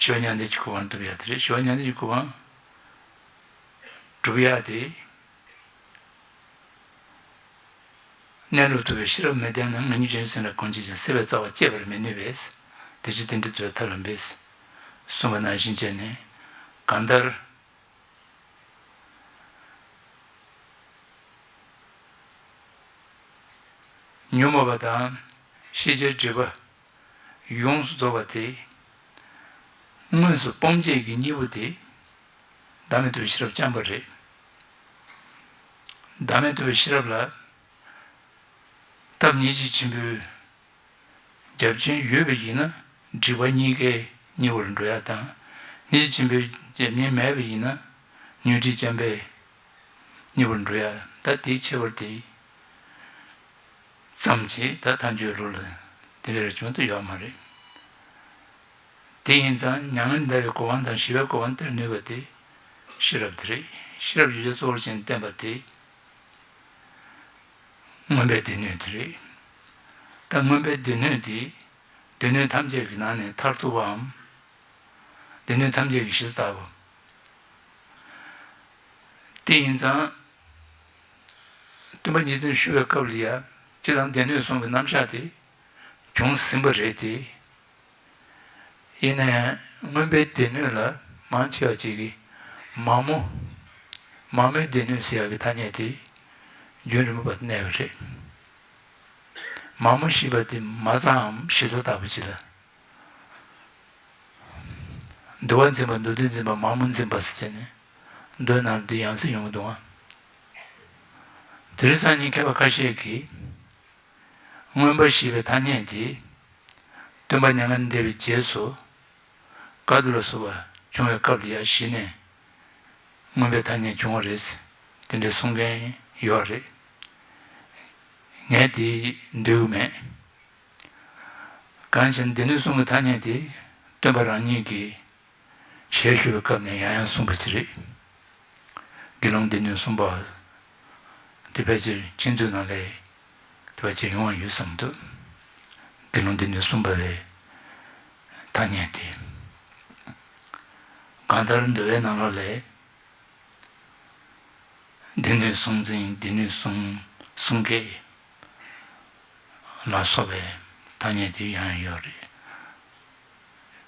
ཞི་བ་མྱ་ངན་འདའ་བའི་གོ་འཕང་ཐོབ་ཡ་དེ་རེད། ཞི་བ་མྱ་ངན་འདའ་བའི་གོ་འཕང་སྒྲུབ་ཡ་དེ། གནས་ལུགས་རྟོགས་པའི་ཤེས་རབ་མི་ལྡན་ན། ངེས་འབྱུང་ཅན་སེམས་ལ་གང་བྱས་ཀྱང་། སྲིད་པའི་རྩ་བ་བཅད་པར་མི་ནུས་པས། དེ་ཕྱིར་རྟེན་འབྲེལ་རྟོགས་པའི་ཐབས་ལ་འབད། གསུངས་པ་ནང་བཞིན་བྱས་ནས། གང་ལྟར་ཉོན་མོངས་པ་དང་ཤེས་བྱའི་སྒྲིབ་པ་ཡོངས་སུ་རྫོགས་པ་དེ། དངོས་སུ་སྤོང་བྱེད་ཀྱི་གཉེན་པོ་དེ་བདག་མེད་རྟོགས་པའི་ཤེས་རབ་རྐྱང་པ་རེད། བདག་མེད་རྟོགས་པའི་ཤེས་རབ་ལ་ཐབས་ཉེར་གཅིག་ཆེན་པོའི་རྒྱབ་ལྗོངས་ཡོད་པ་ཡིན་ན། སྒྲིབ་པ་གཉིས་ཀའི་གཉེན་པོར་འགྲོ་ཡ་དང་། ཉེར་གཅིག་ཆེན་པོའི་རྒྱབ་གཉེན་མེད་པ་ཡིན་ན། ཉོན་སྒྲིབ་ཅན་པའི་གཉེན་པོར་འགྲོ་ཡ། ད་དེའི་ཁྱད་པར་དེ་ཙམ་གྱིས་ད་ཐལ་འགྱུར་ལུགས་ལ་དེ་འདྲ་རེ་བྱུང་དུ་ཡོད་མ་རེད། དེ་ཡིན་ཙང་མྱ་ངན་འདའ་བའི་གོ་འཕང་དང་ཞི་བའི་གོ་འཕང་སྟེར་ནུས་པ་དེ་ཤེས་རབ་དེ་རེད། ཤེས་རབ་བརྗོད་བྱ་གཙོ་བོར་བྱས་ནས་བསྟན་པ་དེ། མངོན་པའི་སྡེ་སྣོད་དེ་རེད། ད་མངོན་པའི་སྡེ་སྣོད་དེ་སྡེ་སྣོད་ཐམས་ཅད་ཀྱི་ནང་ནས་མཐར་ཐུག་པའམ། སྡེ་སྣོད་ཐམས་ཅད་ཀྱི་གཞི་ལྟ་བུ། དེ་ཡིན་ཙང་། སྟོན་པ་ཉིད་དུ་ཞུ་བའི་སྐབས་ལ་ཡང་ སྤྱིར་བཏང་སྡེ་སྣོད་གསུམ་གྱི་རྣམ་གཞག་དེ་བྱུང་ཟིན་པ་རེད་དེ། ཡིན་ན་ཡང་མངོན་པའི་སྡེ་སྣོད་ལ་མང་ཆེ་བ་ཅིག་གིས་མ་མོ། མ་མོའི་སྡེ་སྣོད་ཟེར་ཡག་གི་ཐ་སྙད་དེ་རྒྱུན་རིང་པོ་བར་གནས་པ་རེད། མ་མོ་ཞེས་པ་དེ་མ་རྩའམ་གཞི་རྩ་ལྟ་བུ་ཅིག་ལ། འདུལ་བ་འཛིན་པ། མདོ་སྡེ་འཛིན་པ། མ་མོ་འཛིན་པ་ཟེར་བྱས་ནས་མདོའི་ནང་དུ་ཡང་སེ་ཡོང་གི་འདུག་ཨང་། དེ་རིང་སང་ཉིན་མཁས་པ་ཁ་ཤས་ཀྱིས་མངོན་པ་ཞེས་པའི་ཐ་སྙད་དེ་སྟོན་པ་མྱ་ངན་འདས་པའི་རྗེས་སུ་བཀའ་བསྡུ་ལ་སོགས་པ་བྱུང་བའི་སྐབས་ལ་ཡང་གཞི་ནས་མངོན་པའི་ཐ་སྙད་བྱུང་བ་རེད། དེ་འདྲའི་གསུང་མཁན་ཡོད་རེད། ངས་དེ་འདོད་ཀྱི་མེད། གང་ཞེ་ན། སྡེ་སྣོད་གསུམ་གྱི་ཐ་སྙད་དེ་སྟོན་པ་རང་ཉིད་ཀྱིས་ཞལ་བཞུགས་པའི་སྐབས་ནས་ཡང་ཡང་གསུངས་པ་ཅིག་རེད། དགེ་སློང་སྡེ་སྣོད་གསུམ་པ་དེ་ཕལ་ཆེར་ཁྱེད་ཚོའི་ནང་ལ་དེ་ཕལ་ཆེར་ཡོང་བ་ཡོད་བསམ་འདུག་དགེ་སློང་སྡེ་སྣོད་གསུམ་པ་པའི་ཐ་སྙད་དེ། གང་ལྟར་འདུལ་བའི་ནང་ལོགས་ལ། སྡེ་སྣོད་གསུམ་འཛིན། སྡེ་སྣོད་གསུམ་གསུམ་གྱི་ལ་སོགས་པའི་ཐ་སྙད་དེ་ཡང་ཡང་ཡོད་རེད།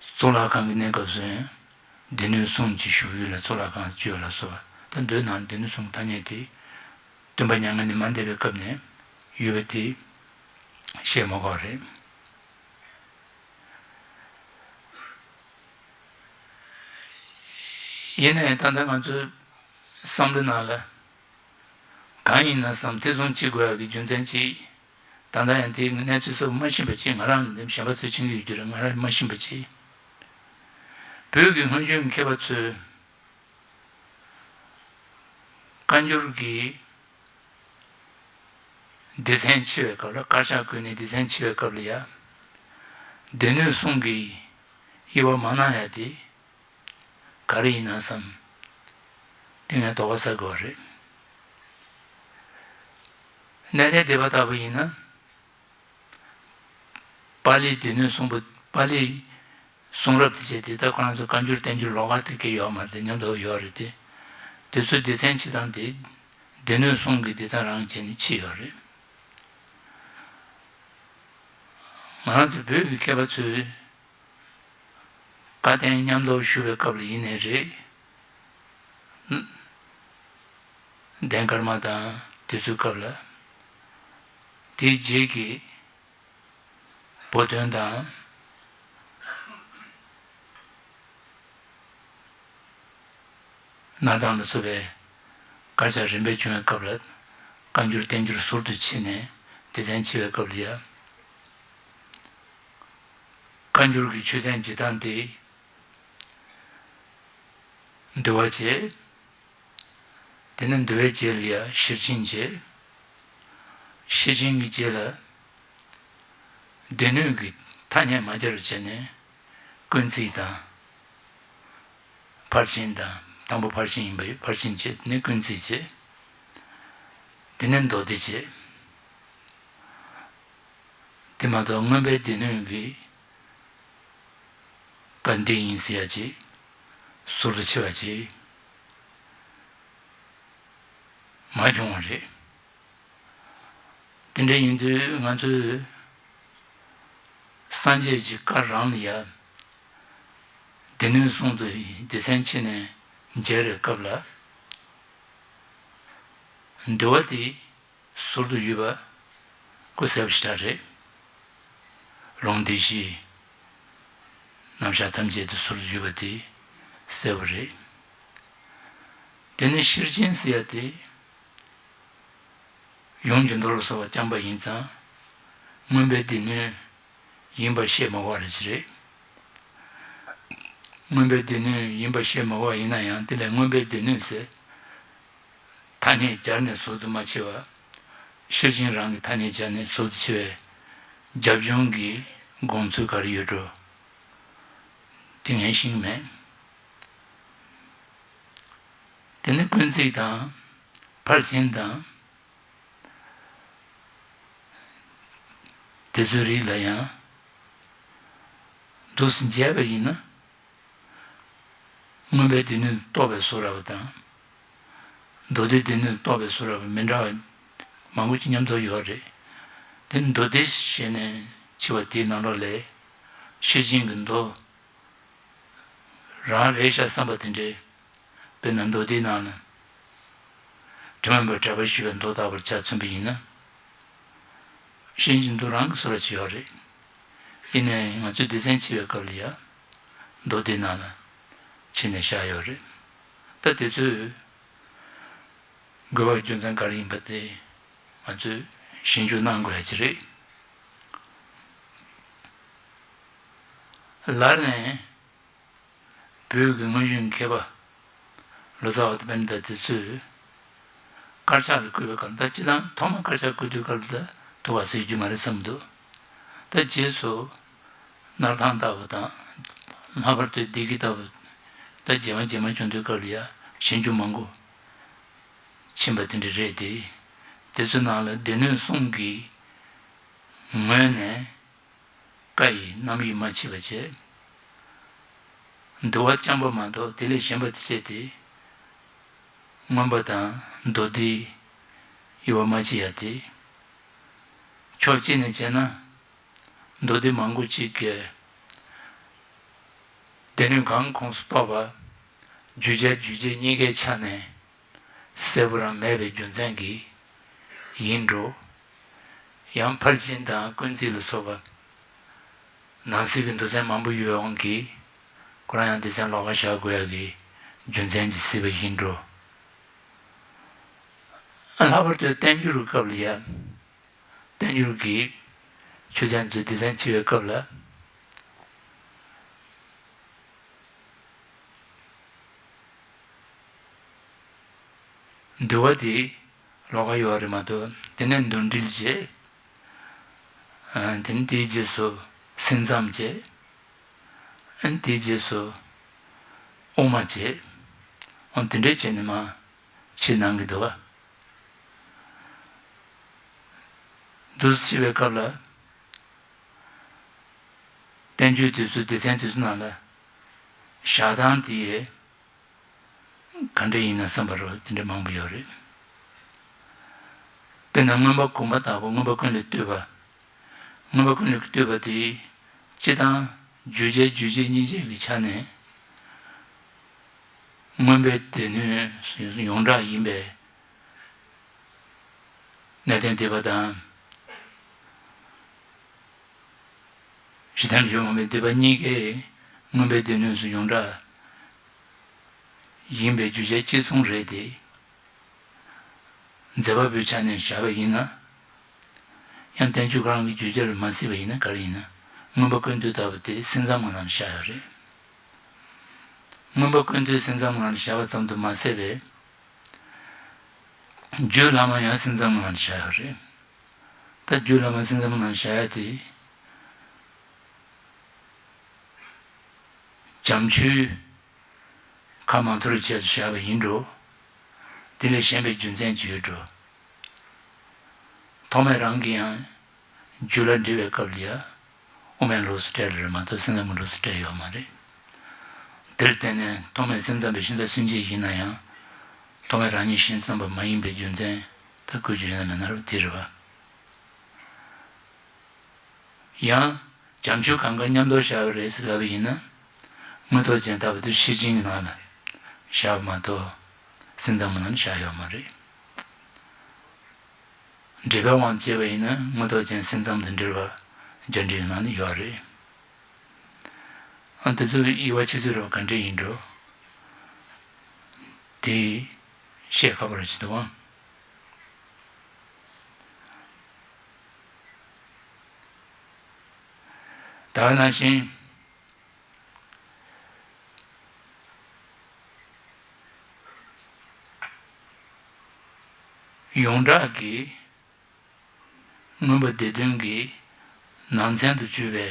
གཙུག་ལག་ཁང་གི་གནས་སྐབས་སུ་ཡང་སྡེ་སྣོད་གསུམ་གྱི་བཞུགས་ཡུལ་ལ་གཙུག་ལག་ཁང་བརྗོད་ལ་སོགས་པ། ད་མདོའི་ནང་སྡེ་སྣོད་གསུམ་ཐ་སྙད་དེ་སྟོན་པ་མྱ་ངན་ལས་མ་འདས་པའི་སྐབས་ནས་ཡོད་པ་དེ་བཤད་མ་དགོས་རེད། ཡིན་ནའི་ད་ལྟ་ང་ཚོའི་བསམ་བློའི་ནང་ལ་གང་ཡིན་ན་བསམ། དེ་ཚོ་བྱེད་དགོས་ཡག་གི་རྒྱུ་མཚན་ཅིག་ད་ལྟ་ཡང་དེའི་གནས་ཚུལ་གསལ་པོ་མ་ཤེས་པ་ཅིག་ང་རང་ནི་གཞན་པ་ཚོས་མཁྱེན་གྱི་ཡོད་རྒྱུ་རེད། ང་རང་མ་ཤེས་པ་ཅིག་བོད་ཀྱི་སྔོན་བྱོན་མཁས་པ་ཚོས་བཀའ་འགྱུར་གྱི་སྡེ་ཚན་ཕྱེ་བའི་སྐབས་ལ། དཀར་ཆག་བཀོད་ནས་སྡེ་ཚན་ཕྱེ་བའི་སྐབས་ལ་ཡ། སྡེ་སྣོད་གསུམ་གྱི་དབྱེ་བ་མ་གནང་ཡ་དེ་ག་རེ་ཡིན་ན་བསམ། དེ་ངས་དོགས་པ་ཟ་དགོས་པ་རེད། གནས་བརྟན་སྡེ་པ་ལྟ་བུ་ཡིན་ན། པཱ་ལིའི་སྡེ་སྣོད་གསུམ་པོ། པཱ་ལིའི་གསུང་རབ་དེ་བྱས་ཏེ། ད་ཁོ་རང་ཚོ་བཀའ་འགྱུར་བསྟན་འགྱུར་ལོགས་ཀ་དེ་གས་ཡོད་མ་རེད་དེ། མཉམ་དུ་ཡོད་རེད་དེ། དེ་ཚོའི་སྡེ་ཚན་ཕྱེ་སྟངས་དེ་སྡེ་སྣོད་གསུམ་གྱི་སྡེ་ཚན་རང་བྱས་ནས་ཕྱེ་ཡོད་རེད། ང་རང་ཚོ་བོད་ཀྱི་མཁས་པ་ཚོས་བཀའ་བསྟན་མཉམ་དུ་ཞུ་བའི་སྐབས་ལ་ཡིན་ནའི་རེད། ལྡན་ཀརྨ་དང་དེ་ཚོའི་སྐབས་ལ། དེའི་རྗེས་ཀྱི་བོད་དོན་དང་གནའ་དེང་ལ་སོགས་པའི་དཀར་ཆག་རིམ་པས་བྱུང་བའི་སྐབས་ལ། བཀའ་འགྱུར་བསྟན་འགྱུར་ཟུར་དུ་ཕྱེ་ནས་སྡེ་ཚན་ཕྱེ་བའི་སྐབས་ལ་ཡ། བཀའ་འགྱུར་གྱི་ཆོས་ཚན་འབྱེད་སྟངས་དེ། འདུལ་བ་བྱས། དེ་ནས་འདུལ་བའི་རྗེས་ལ་ཡ་ཤེར་ཕྱིན་བྱས། ཤེར་ཕྱིན་གྱི་རྗེས་ལ་སྡེ་སྣོད་ཀྱི་ཐ་སྙད་མ་སྦྱར་བར་བྱས་ནས་ཀུན་བརྩིས་དང་། ཕར་ཕྱིན་དང་། དང་པོ་ཕར་ཕྱིན་ཡིན་པ་ཡིན། ཕར་ཕྱིན་བྱས། དེ་ནས་ཀུན་བརྩིས་བྱས། དེ་ནས་མདོ་སྡེ་བྱས། དེ་མ་གཏོགས་མངོན་པའི་སྡེ་སྣོད་ཀྱི་བཀའ་འདི་ཡིན་ཟེར་ཡ་ཅིག་ཟུར་དུ་ཕྱེ་བ་ཅིག་མ་བྱུང་བ་རེད། དེ་འདྲ་ཡིན་དུས་ང་ཚོས་སངས་རྒྱས་ཀྱི་བཀའ་རང་ལ་ཡ་སྡེ་སྣོད་གསུམ་དུ་སྡེ་ཚན་ཕྱེ་ནས་མཇལ་བའི་སྐབས་ལ། འདུལ་བ་དེ་ཟུར་དུ་ཡོད་པ་ཁོ་གསལ་པོ་ཞེ་དྲག་རེད། ལུང་སྡེ་བཞི། རྣམ་གཞག་ཐམས་ཅད་དེ་ཟུར་དུ་ཡོད་པ་དེ་གསལ་པོ་རེད། དེ་ནས་ཤེར་ཕྱིན་ཟེར་ཡ་དེ། ཡུམ་གྱི་མདོ་ལ་སོགས་པ་རྐྱང་པ་ཡིན་ཙང་། མངོན་པའི་སྡེ་སྣོད་ཡིན་པ་བཤད་མ་དགོས་པ་རེད། མངོན་པའི་སྡེ་སྣོད་ཡིན་པ་བཤད་མ་དགོས་པ་ཡིན་ན་ཡང་། དེ་ལས་མངོན་པའི་སྡེ་སྣོད་ཟེར་ཐ་སྙད་སྦྱར་ནས་ཟུར་དུ་མ་ཕྱེ་བར། ཤེར་ཕྱིན་རང་གི་ཐ་སྙད་སྦྱར་ནས་ཟུར་དུ་ཕྱེ་བའི་རྒྱབ་ལྗོངས་ཀྱི་དགོངས་ཚུལ་ག་རེ་ཡོད་འགྲོ། དེ་ངས་ཤེས་ཀྱི་མེད། དེ་ནི་ཀུན་བརྩིས་དང་། ཕར་ཕྱིན་དང་། དེ་ཚོའི་རིགས་ལ་ཡང་། འདུག་སེ་མཇལ་བ་ཡིན་ན། མངོན་པའི་སྡེ་སྣོད་རྟོགས་པའི་བཟོ་འདྲ་བ་དང་། མདོ་སྡེའི་སྡེ་སྣོད་རྟོགས་པའི་བཟོ་འདྲ་བ་མི་འདྲ་བ་མང་པོ་ཅིག་མཉམ་དུ་ཡོད་རེད། དེ་མདོ་སྡེ་ཞེས་ནས་ཕྱེ་བ་དེའི་ནང་ལོགས་ལས་ཤེར་ཕྱིན་གྱི་མདོ་རང་རེད་ཤག་བསམ་པ་དེ་འདྲའི། དཔེར་ན་མདོ་སྡེའི་ནང་ན་དྲི་མ་མེད་པར་གྲགས་པར་ཞུ་བའི་མདོ་ལྟ་བུར་ཆ་མཚོན་པ་ཡིན་ན། ཤེར་ཕྱིན་གྱི་མདོ་རང་གི་བཟོ་འདྲ་ཅིག་ཡོད་རེད། ཡིན་ནའི་ང་ཚོས་སྡེ་ཚན་ཕྱེ་བའི་སྐབས་ལ་ཡང་མདོ་སྡེའི་ནང་ན་ཕྱེ་ནས་བཞག་ཡོད་རེད། ད་དེ་ཚོས་དགོས་པའི་རྒྱུ་མཚན་ག་རེ་ཡིན་པ་དེ་ང་ཚོས་ཞིབ་འཇུག་གནང་དགོས་ཡ་ཅིག་རེད། ལར་ནས་བོད་ཀྱི་སྔོན་བྱོན་མཁས་པ་ལོ་ཙཱ་བ་དང་པཎྜི་ཏ་དེ་ཚོས་དཀར་ཆག་ལ་བརྐོས་པའི་སྐབས། ད་སྤྱིར་བཏང་ཐོག་མ་དཀར་ཆག་བརྐོས་དུས་སྐབས་ལ་ད་དུ་བ་ཟེར་རྒྱུ་མ་རེད་བསམ་འདུག་ད་རྗེས་སུ་སྣར་ཐང་ལྟ་བུ་དང་། ལྷག་པར་དུ་སྡེ་དགེ་ལྟ་བུ་ད་རྗེས་མ་རྗེས་མ་བྱུང་དུས་སྐབས་ལ་ཡང་ཞིབ་འཇུག་མང་པོ་ཕྱིན་པ་དེ་འདྲ་རེད་དེ། དེ་ཚོའི་ནང་ལ་སྡེ་སྣོད་གསུམ་གྱི་ངོས་ནས་བཀའ་ཡི་རྣམ་དབྱེ་མ་ཕྱེ་བ་བྱས། འདུལ་བ་རྐྱང་པ་མ་གཏོགས་དེ་ལས་གཞན་པ་དེ་བྱས་ཏེ། མངོན་པ་དང་མདོ་སྡེའི་དབྱེ་བ་མ་ཕྱེ་ཡ་དེ། ཕྱོགས་གཅིག་ནས་བྱས་ན། མདོ་སྡེ་མང་པོ་གཅིག་གིས་སྡེ་སྣོད་གང་ཁོངས་སུ་གཏོགས་པ་བརྗོད་བྱ་རྗོད་བྱེད་གཉིས་ཀའི་ཆ་ནས་གསལ་པོ་རང་མེད་པའི་རྒྱུ་མཚན་གྱིས་ཡིན་འགྲོ། ཡང་ཕར་ཕྱིན་དང་ཀུན་རྩིས་ལ་སོགས་པ་ནང་གསེས་ཀྱི་མདོ་ཚན་མང་པོ་ཡོད་པའི་དབང་གིས་ཁོ་རང་ཡང་སྡེ་ཚན་ལོགས་ཀ་བཞག་དགོས་ཡ་གི་རྒྱུ་མཚན་གྱིས་སྲིད་པ་ཡིན་འགྲོ། ལྷག་པར་དུ་བསྟན་འགྱུར་གྱི་སྐབས་ལ་ཡང་། བསྟན་འགྱུར་གྱི་ཆོས་ཚན་དུ་སྡེ་ཚན་ཕྱེ་བའི་སྐབས་ལ། འདུལ་བ་དེ་ལོགས་ཀ་ཡོད་རེད་མ་གཏོགས། དེ་ནས་འདུལ་འགྲེལ་བྱས། ཨ། དེ་ནས་དེའི་རྗེས་སུ་སེམས་ཙམ་བྱས། ཨ་ནི་དེའི་རྗེས་སུ་དབུ་མ་བྱས། འོ་དེ་འདྲས་བྱས་ནས་མར་ཕྱེ་གནང་གི་འདུག་ག་འདུག་སེ་ཕྱེ་བའི་སྐབས་ལ། བསྟན་བཅོས་དེ་ཚོའི་སྡེ་ཚན་དེ་ཚོ་ནང་ལ་བཞག་སྟངས་དེ་ག་འདྲ་ཡིན་ན་བསམ་པ་རུ་དེ་འདྲ་མང་པོ་ཡོད་རེད། དཔེར་ན་མངོན་པ་གོང་མ་ལྟ་བུ། མངོན་པ་ཀུན་ལས་བཏུས་པ། མངོན་པ་ཀུན་ལས་བཏུས་པ་དེ་སྤྱིར་བཏང་བརྗོད་བྱ་རྗོད་བྱེད་གཉིས་ཆར་གྱི་ཆ་ནས་མངོན་པའི་སྡེ་སྣོད་ཡོངས་གྲགས་ཡིན་པས། གནས་བརྟན་སྡེ་པ་དང་། གཞི་མཐའ་ནས་ཡོད་མ་མེད་སྡེ་པ་གཉིས་ཀས་མངོན་པའི་སྡེ་སྣོད་སུ་ཡོངས་གྲགས་ཡིན་པའི་བརྗོད་བྱ་གཅིག་མཚུངས་རེད་དེ། མཛད་པ་པོའི་ཆ་ནས་བཞག་པ་ཡིན་ན། ཡང་བསྟན་བཅོས་ཁོ་རང་གི་བརྗོད་བྱ་ལ་མ་སྲིད་པ་ཡིན་ན་ག་རེ་ཡིན་ན། མངོན་པ་ཀུན་བཏུས་ལྟ་བུ་དེ་སེམས་ཙམ་གྱི་ནང་ལ་བཞག་ཡོད་རེད། མངོན་པ་ཀུན་བཏུས་སེམས་ཙམ་གྱི་ནང་ལ་བཞག་པ་ཙམ་དུ་མ་ཟད་པའི། རྒྱུད་བླ་མ་ཡང་སེམས་ཙམ་གྱི་ནང་ལ་བཞག་ཡོད་རེད། ད་རྒྱུད་བླ་མ་སེམས་ཙམ་གྱི་ནང་ལ་བཞག་ཡ་དེ། བྱམས་ཆོས་ཁ་མ་ཐོར་བྱས་སུ་བཞག་པ་ཡིན་འགྲོ། དེ་ལས་གཞན་པའི་རྒྱུ་མཚན་ཅི་ཡོད་འགྲོ། ཐོགས་མེད་རང་གིས་ཡང་རྒྱུད་ལ་འདྲི་བའི་སྐབས་ལ་ཡ། དབུ་མའི་ལུགས་སུ་བཀྲལ་རེད་མ་གཏོགས་སེམས་ཙམ་གྱི་ལུགས་སུ་བཀྲལ་ཡོད་མ་རེད། དེར་བརྟེན་ནས་ཐོགས་མེད་སེམས་ཙམ་པའི་ཤིང་རྟ་སུན་འབྱིན་ཡིན་ན་ཡང་། ཐོགས་མེད་རང་ཉིད་ཤིང་རྟ་བརྩམས་པ་མ་ཡིན་པའི་རྒྱུ་མཚན་ད་བཀོད་རྒྱུ་ཡོད་ན་མེད་ན་རུ་དེ་རེད་བ། ཡང་། བྱམས་ཆོས་གང་ག་མཉམ་དུ་བཞག་པ་རེད་ཟེར་ལབ་པ་ཡིན་ན། མངོན་རྟོགས་ཅན་ལྟ་བུ་དེ་ཤེར་ཕྱིན་གྱི་ནང་ལ་བཞག་པ་མ་གཏོགས་སེམས་ཙམ་གྱི་ནང་ལ་བཞག་ཡོད་མ་རེད། འགྲེལ་པའི་དབང་བྱས་པ་ཡིན་ན་མངོན་རྟོགས་ཅན་སེམས་ཙམ་དང་འབྲེལ་བ་རྒྱ་འགྲེལ་གྱི་ནང་ལ་ཡོད་རེད། ཨ། དེ་ཚོའི་དབྱེ་བ་ཕྱེ་ཚུལ་རེད་བ་ག་འདྲ་ཡིན་འགྲོ། དེ་བཤད་ཁག་པོ་རེད་བྱེད་འདུག་ཨང་། ད་ག་ནང་བཞིན། ཡོངས་གྲགས་ཀྱི་མངོན་པ་སྡེ་བདུན་གྱི་ནང་ཚན་དུ་གྱུར་པའི་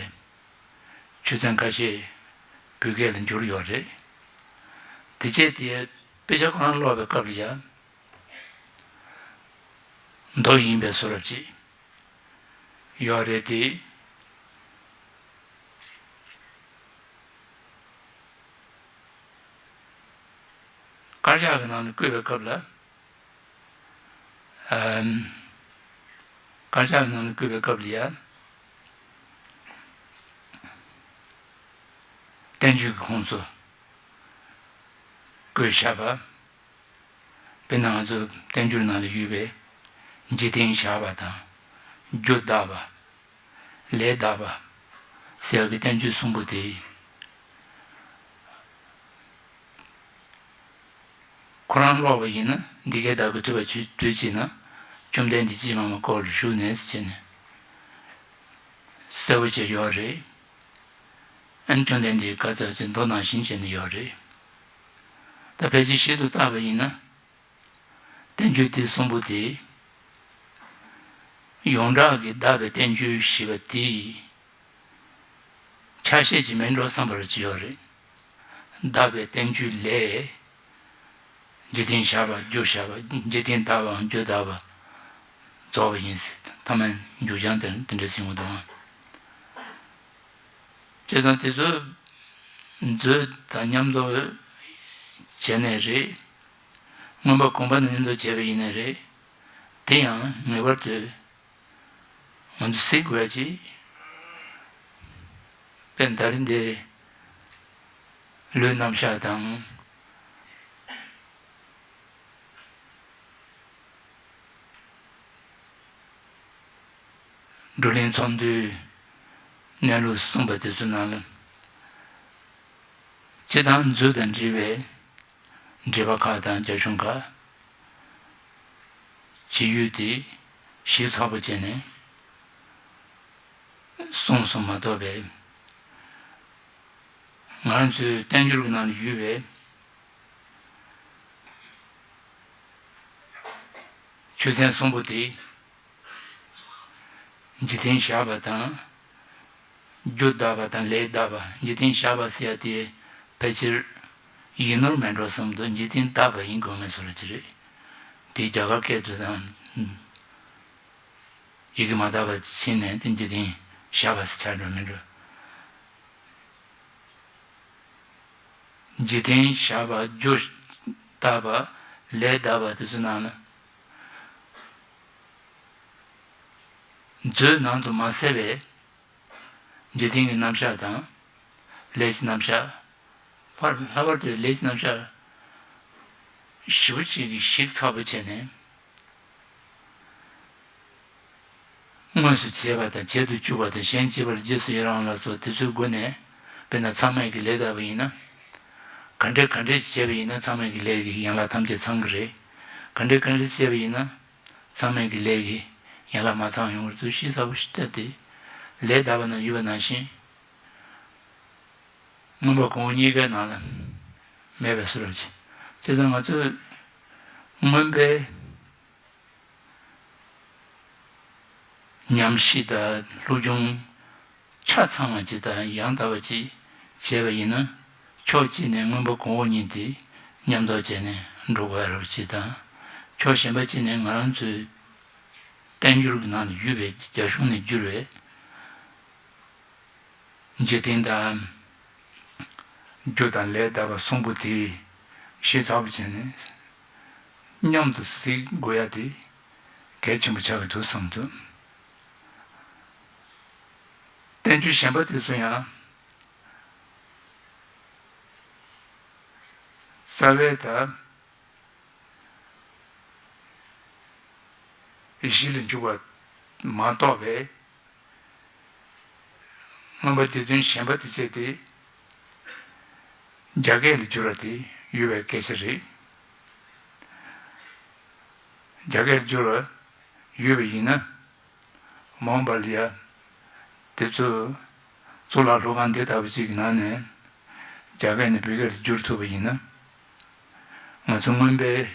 ཆོས་ཚན་ཁ་ཤས་བོད་སྐད་ལ་བསྒྱུར་ཡོད་རེད། དེ་བྱས་ཏེ་དཔེ་ཆ་ཁོ་རང་ཀློག་པའི་སྐབས་ལ་ཡང་མདོ་ཡིན་པའི་བཟོ་འདྲ་ཅིག་ཡོད་རེད་དེ། དཀར་ཆག་གི་ནང་ནས་བཀོད་པའི་སྐབས་ལ། ཨམ། དཀར་ཆག་ནང་ལ་བཀོད་པའི་སྐབས་ལ་ཡང་བསྟན་བཅོས་ཀྱི་ཁོངས་སུ་བཀོད་བཞག་པ། དཔེར་ན་ང་ཚོ་བསྟན་འགྱུར་ནང་ལ་ཡོད་པའི་འཇིག་རྟེན་བཞག་པ་དང་། རྒྱུ་བརྟག་པ། ལས་བརྟག་པ་ཟེར་བའི་བསྟན་བཅོས་གསུམ་པོ་དེ། ཁོ་རང་ཀློག་པ་ཡིན་ན་འདི་སྐད་བདག་གིས་ཐོས་པ་ཅི། དུས་གཅིག་ན་བཅོམ་ལྡན་འདས་ཅི་མ་མ་སྐོར་ལ་བཞུགས་ནས་ཟེར་ནས་གསལ་པོ་བྱས་ཡོད་རེད། ཨན་བཅོམ་ལྡན་འདས་བཀའ་སྩལ་ཅིག་མདོ་ནང་བཞིན་བྱས་ནས་ཡོད་རེད། ད་ཕལ་ཆེར་ཞིབ་ཏུ་བརྟག་པ་ཡིན་ན། བསྟན་བཅོས་དེ་གསུམ་པོ་དེ། ཡོངས་གྲགས་ཀྱི་བརྟག་པའི་བསྟན་བཅོས་ཞེས་པ་དེའི་ཆ་ཤས་ཅིག་མིན་འགྲོ་བསམ་པར་ཅི་ཡོད་རེད། བརྟག་པའི་བསྟན་བཅོས་ལས། འཇིག་རྟེན་བཞག་པ་རྒྱུ་བཞག་པ། འཇིག་རྟེན་བརྟག་པའམ་རྒྱུ་བརྟག་པ་རྫོགས་པ་ཡིན་ཟེར། ཐ་མ་མཇུག་བྱང་དེར་དེ་འདྲ་ཟེར་གྱི་འདུག། བྱས་ཙང་དེ་ཚོ་མཛོད་དང་མཉམ་དུ་བྱས་ནས་རེད། མངོན་པ་གོང་འཕེལ་དང་མཉམ་དུ་བྱས་པ་ཡིན་ནའི་རེད། དེ་ཡང་ངེས་པར་དུ་ང་ཚོ་གཟིགས་དགོས་ཀྱི། དཔེར་ན་ད་རིང་འདི་ལུས་རྣམ་གཞག་དང་། བགྲོ་གླེང་ཚོགས་འདུའི་གནས་ལུགས་གསུངས་པ་དེ་ཚོའི་ནང་ལ། སྤྱིར་བཏང་མཛོད་དང་འབྲེལ་བའི་འགྲེལ་པ་ཁག་དང་རྒྱ་གཞུང་ཁག་བྱེད་ཡུལ་དེ་ཞིབ་ཚགས་པོ་བྱས་ནས་གསུངས་སོང་མ་གཏོགས་པའི། ང་ཚོའི་བསྟན་འགྱུར་གྱི་ནང་ལ་ཡོད་པའི་ཆོས་ཚན་གསུམ་པོ་དེ། འཇིག་རྟེན་བཞག་པ་དང་། རྒྱུ་བརྟག་པ་དང་ལས་བརྟག་པ། འཇིག་རྟེན་བཞག་པ་ཟེར་ཡ་དེ་ཕལ་ཆེར་ཡིག་ནོར་མེད་འགྲོ་བསམ་འདུག། འཇིག་རྟེན་བརྟག་པ་ཡིན་དགོས་ངེས་སུ་རེད་དེ་རེད། དེ་རྒྱ་གར་སྐད་དུ་དང་། ཡི་གེ་མ་དག་པ་ཕྱིན་ནས་དེ་འཇིག་རྟེན་བཞག་པ་ཟེར་ཆགས་འགྲོ་མི་འགྲོ། འཇིག་རྟེན་བཞག་པ། རྒྱུ་བརྟག་པ། ལས་བརྟག་པ་དེ་ཚོའི་ནང་ན། མཛོད་ནང་དུ་མ་གསལ་བའི་འཇིག་རྟེན་གྱི་རྣམ་གཞག་དང་། ལས་ཀྱི་རྣམ་གཞག། ཕར་ལྷག་པར་དུ་ལས་ཀྱི་རྣམ་གཞག་ཞེ་པོ་ཅིག་གིས་ཞིབ་ཚགས་པོ་བྱས་ནས། དངོས་སུ་བྱས་པ་དང་བྱེད་དུ་བཅུག་པ་དང་གཞན་བྱས་པར་རྗེས་སུ་ཡི་རང་ལ་སོགས་དེ་ཚོའི་སྒོ་ནས། དཔེར་ན་མཚམས་མེད་ཀྱི་ལས་བརྟག་པ་ཡིན་ན། ག་འདྲ་ག་འདྲ་བྱས་པ་ཡིན་ན་མཚམས་མེད་ཀྱི་ལས་ཀྱི་ཡན་ལག་ཐམས་ཅད་ཚང་གི་རེད། ག་འདྲ་ག་འདྲ་བྱས་པ་ཡིན་ན་མཚམས་མེད་ཀྱི་ལས་ཀྱི་ཡན་ལག་མ་ཚང་ཡོང་བར་ཚུལ་ཞིབ་ཚགས་པོ་ཞིག་བལྟས་ཏེ། ལས་བརྟག་པ་ན་ཡོད་པ་ནང་བཞིན། མངོན་པ་གོང་འོག་གཉིས་ཀའི་ནང་ལ་མེད་པའི་བཟོ་འདྲ་ཅིག། བྱས་ཙང་ང་ཚོས་མངོན་པའི་ཉམས་ཤིག་དང་སློབ་སྦྱོང་ཆ་ཚང་བ་ཅིག་དང་ཡང་དག་པ་ཅིག་བྱས་པ་ཡིན་ན། ཕྱོགས་གཅིག་ནས་མངོན་པ་གོང་འོག་གཉིས་དེ་མཉམ་འདོགས་བྱས་ནས་འགྲོ་དགོས་ཡ་རབས་ཅིག་དང་། ཕྱོགས་གཞན་པ་གཅིག་ནས་ང་རང་ཚོའི་བསྟན་འགྱུར་གྱི་ནང་ལ་ཡོད་པའི་རྒྱ་གཞུང་ནས་བསྒྱུར་བའི། འཇིག་རྟེན་དང་། རྒྱུ་དང་ལས་བརྟག་པ་གསུམ་པོ་དེ་ཞིབ་ཚགས་པོ་བྱས་ནས་མཉམ་དུ་གཟིགས་དགོས་ཡ་དེ་གལ་ཆེན་པོ་ཆགས་ཀྱི་འདུག་བསམ་འདུག། བསྟན་བཅོས་གཞན་པ་དེ་ཚོ་ཡང་རྩ་བའི་ད། ཡེ་ཤེས་ལ་འཇུག་པ་མ་གཏོགས་པའི། མངོན་པ་སྡེ་བདུན་གཞན་པ་དེ་བྱས་ཏེ། རྒྱ་སྐད་ལ་བསྒྱུར་བ་དེ་ཡོད་པའི་སྐད་ཆ་རེད། རྒྱ་སྐད་ལ་བསྒྱུར་བ་ཡོད་པ་ཡིན་ན། མ་འོངས་པ་ལ་ཡ། དེ་ཚོ་གཙུག་ལག་སློབ་ཁང་འདི་ལྟ་བུ་ཅིག་གི་ནང་ནས་རྒྱ་སྐད་ནས་བོད་སྐད་ལ་བསྒྱུར་ཐུབ་པ་ཡིན་ན། ང་ཚོ་མངོན་པའི་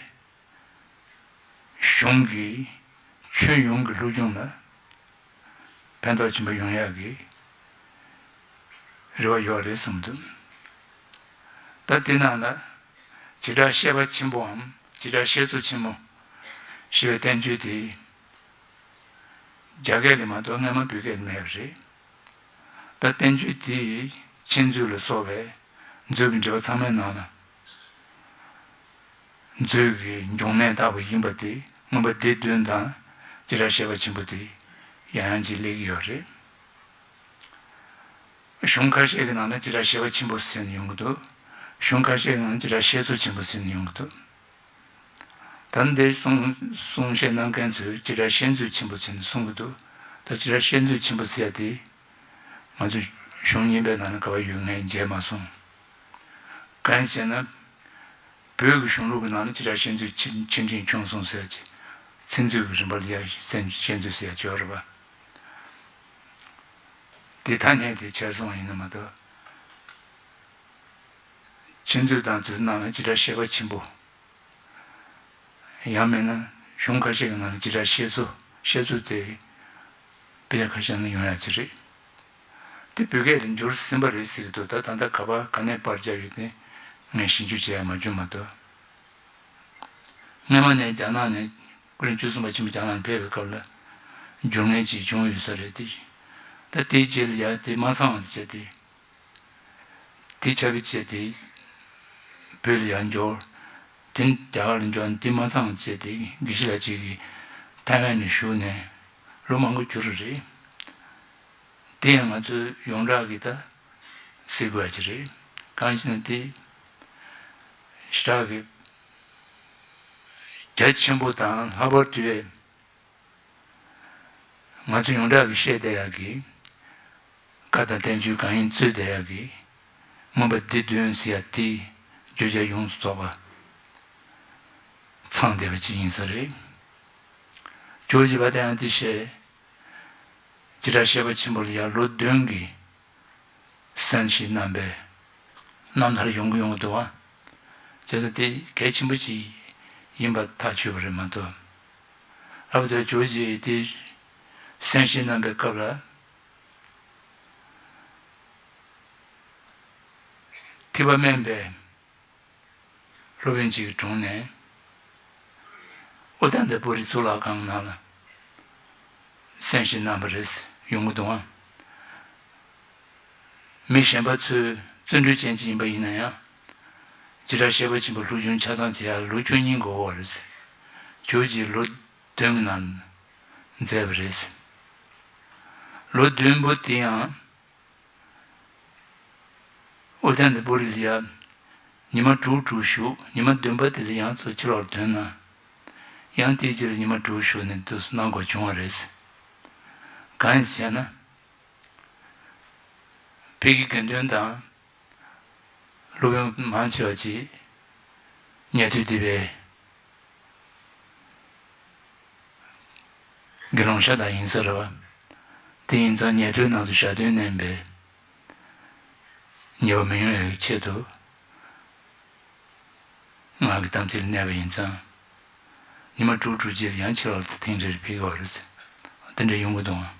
གཞུང་གི་ཁྱོན་ཡོངས་ཀྱི་སློབ་སྦྱོང་ལ་ཕན་ཐོགས་ཆེན་པོ་ཡོང་ཡག་གི་རེ་བ་ཡོད་རེད་བསམ་འདུག། ད་དེ་ནང་ལ་བྱེ་བྲག་བཤད་པ་ཆེན་པོའམ་བྱེ་བྲག་བཤད་མཛོད་ཆེན་མོ་ཞེས་པའི་བསྟན་བཅོས་དེ། རྒྱ་སྐད་ལས་མ་གཏོགས་སྔ་མ་བོད་སྐད་ལ་མེད་པ་རེད། ད་བསྟན་བཅོས་དེའི་འཆད་མཛོད་ལ་སོགས་པའི་མཛོད་ཀྱི་འགྲེལ་པ་ཚང་མའི་ནང་ལ། མཛོད་ཀྱི་འབྱུང་གནས་ལྟ་བུ་ཡིན་པ་དེ་མངོན་པ་སྡེ་བདུན་དང་བྱེ་བྲག་བཤད་པ་ཆེན་པོ་དེ་ ཡང་ཡང་ཅིག་སླེབས་ཀྱི་ཡོད་རེད། གཞུང་ཁ་ཤས་ཀྱི་ནང་ལ་སྤྱི་སྒྲ་བཤད་པ་ཆེན་པོ་ཟེར་ནས་ཡོང་གི་འདུག་གཞུང་ཁ་ཤས་ཀྱི་ནང་ལ་སྤྱི་སྒྲ་བཤད་ཚུལ་ཆེན་པོ་ཟེར་ནས་ཡོང་གི་འདུག་ད་ནི་འདིར་གསུང་གསུང་བཤད་གནང་མཁན་ཚོས་སྤྱི་སྒྲ་བཤད་ཚུལ་ཆེན་པོ་ཟེར་ནས་གསུང་གི་འདུག་ད་སྤྱི་སྒྲ་བཤད་ཚུལ་ཆེན་པོ་ཟེར་ཡ་དེ། ང་ཚོ་གཞུང་རྙིང་པའི་ནང་ལ་ག་པར་ཡོད་ངས་མཇལ་མ་སོང་། གང་ཡིན་ཟེར་ན། བོད་ཀྱི་གཞུང་ལུགས་ཀྱི་ནང་ལ་སྤྱི་སྒྲ་བཤད་ཚུལ་ཆེ་ཆེ་འབྲིང་ཆུང་གསུམ་ཟེར་གྱི། ཚིག་མཛོད་ཀྱི་རིམ་པ་ལ་ཡ་བཤད་བཤད་ཚུལ་ཟེར་ཡ་ཅིག་ཡོད་རེད་པ། དེ་ཐ་སྙད་དེ་ཕྱིར་སོང་ཡིན་ན་མ་གཏོགས། ཆེ་མཛོད་དང་ཚོའི་ནང་ལ་སྤྱི་སྒྲ་བཤད་པ་ཆེན་པོ། ཡང་མིན་ན་གཞུང་ཁ་ཤས་ཀྱི་ནང་ལ་སྤྱི་སྒྲ་བཤད་ཚུལ་བཤད་ཚུལ་དེ་དཔེ་ཆ་ཁ་ཤས་ནང་ཡོང་ཡ་ཅིག་རེད། དེ་བོད་སྐད་ལ་འགྱུར་ཟིན་པ་རེད་ཟེར་གྱི་འདུག་ད་ད་ལྟ་ག་པར་ག་ནས་པར་བརྒྱབ་ཡོད་དེ་ངས་ཞིབ་འཇུག་བྱས་ཡ་མ་བྱུང་མ་གཏོགས། སྔོན་མ་ནས་རྒྱ་ནག་ནས་སྐུ་ཕྲེང་བཅུ་གསུམ་པ་ཆེན་པོ་རྒྱ་ནག་ནས་ཕེབས་པའི་སྐབས་ལ་སྒྱུར་མཁན་ཅིག་བྱུང་ཡོད་ས་རེད་དེ། ད་དེའི་རྗེས་ལ་ཡ་དེ་མ་ཚང་བ་བྱས་ཏེ། དེ་ཆ་བི་བྱས་ཏེ། བོད་ལ་ཡར་འབྱོར། དེ་རྒྱ་གར་ལ་འབྱོར་ནས་དེ་མ་ཚང་བ་བྱས་ཏེ་དགེ་བཤེས་ལགས་གཅིག་གིས་ཐའེ་ཝན་ནས་བཞུགས་ནས་ལོ་མང་པོ་འགྱུར་རེད། དེ་ཡང་ང་ཚོས་ཡོངས་གྲགས་ཀྱི་ད་ཟེར་དགོས་ཡ་ཅིག་རེད། གང་ཞེ་ན་དེ་ཞེ་དྲག་གི་རྒྱ་ཆེན་པོ་དང་ལྷག་པར་དུ། ང་ཚོ་ཡོངས་གྲགས་ཀྱིས་བཤད་བསྡད་ཡག་གི། བཀའ་དང་བསྟན་བཅོས་གང་ཡིན་རྩོད་བསྡད་ཡག་གི། མངོན་པ་འདི་དོན་ཟེར་ཡ་དེ་བརྗོད་བྱ་ཡོངས་སུ་རྫོགས་པ་ཚང་བསྡད་པ་ཅིག་ཡིན་ས་རེད། ཇོ་བོ་རྗེ་དཔལ་ལྡན་ཨ་ཏི་ཤས་སྤྱི་སྒྲ་བཤད་པ་ཆེན་པོ་ལ་ཡ་ལོ་བདུན་གྱི་གསན་བཞེས་གནང་པའི་རྣམ་ཐར་ཡོང་གི་ཡོང་གི་འདུག་བ། བྱས་ཙང་དེ་གལ་ཆེན་པོ་ཅིག་ཡིན་པ་ཐག་ཆོད་པ་རེད་མ་གཏོགས། ལྷག་པར་དུ་ཇོ་བོ་རྗེ་དེ་གསན་བཞེས་གནང་པའི་སྐབས་ལ། ཐེག་པ་དམན་པའི་སློབ་དཔོན་གཅིག་གི་དྲུང་ནས་ཨོ་དན་དེ་པུ་རི་གཙུག་ལག་ཁང་ནང་ལ་གསན་བཞེས་གནང་བ་རེད། ཡོང་གི་འདུག་ཨང་། མི་གཞན་པ་ཚོས་བརྩོན་འགྲུས་ཅན་ཅིག་ཡིན་པ་ཡིན་ན་ཡང་། སྤྱི་སྒྲ་བཤད་པ་ཆེན་པོ་སློབ་སྦྱོང་ཆ་ཚང་བྱེད་ཡ་ལོ་བཅུ་གཉིས་འགོར་བ་རེད། ཇོ་བོ་རྗེས་ལོ་བདུན་གྱི་ནང་མཛད་པ་རེད། ལོ་བདུན་པོ་དེ་ཡང་། ཨོ་དན་དེ་པུ་རི་ལ་ཡ། ཉི་མ་དྲུག་དྲུག་བཞུགས། ཉི་མ་བདུན་པ་དེ་ལ་ཡང་ཚུར་ཕྱི་ལོགས་ལ་ཐོན་ན། ཡང་དེའི་རྗེས་ལ་ཉི་མ་དྲུག་བཞུགས་ནས་འདུག་སེ་གནང་དགོས་བྱུང་བ་རེད། གང་ཡིན་ཟེར་ན། ཕ་གི་དགེ་འདུན་དང་སློབ་དཔོན་མང་ཆེ་བ་ཅིག་ཉལ་ཐུལ་འདི་པའི་དགེ་སློང་ཤ་སྟག་ཡིན་ས་རེད་བ། དེ་ཡིན་ཙང་ཉལ་ཐུལ་ནང་དུ་ཞག་བདུན་གནས་པའི་ཉེས་པ་མི་ཡོང་ཡག་གི་ཆེད་དུ། ང་གི་དམ་ཚིག་ལ་གནས་པ་ཡིན་ཙང་། ཉི་མ་དྲུག་དྲུག་རྗེས་ལ་ཡང་ཕྱི་ལོགས་ལ་ཐེངས་རེར་ཕེབས་ཀྱི་ཡོད་རེད། དེ་འདྲ་ཡོང་གི་འདུག་ཨང་།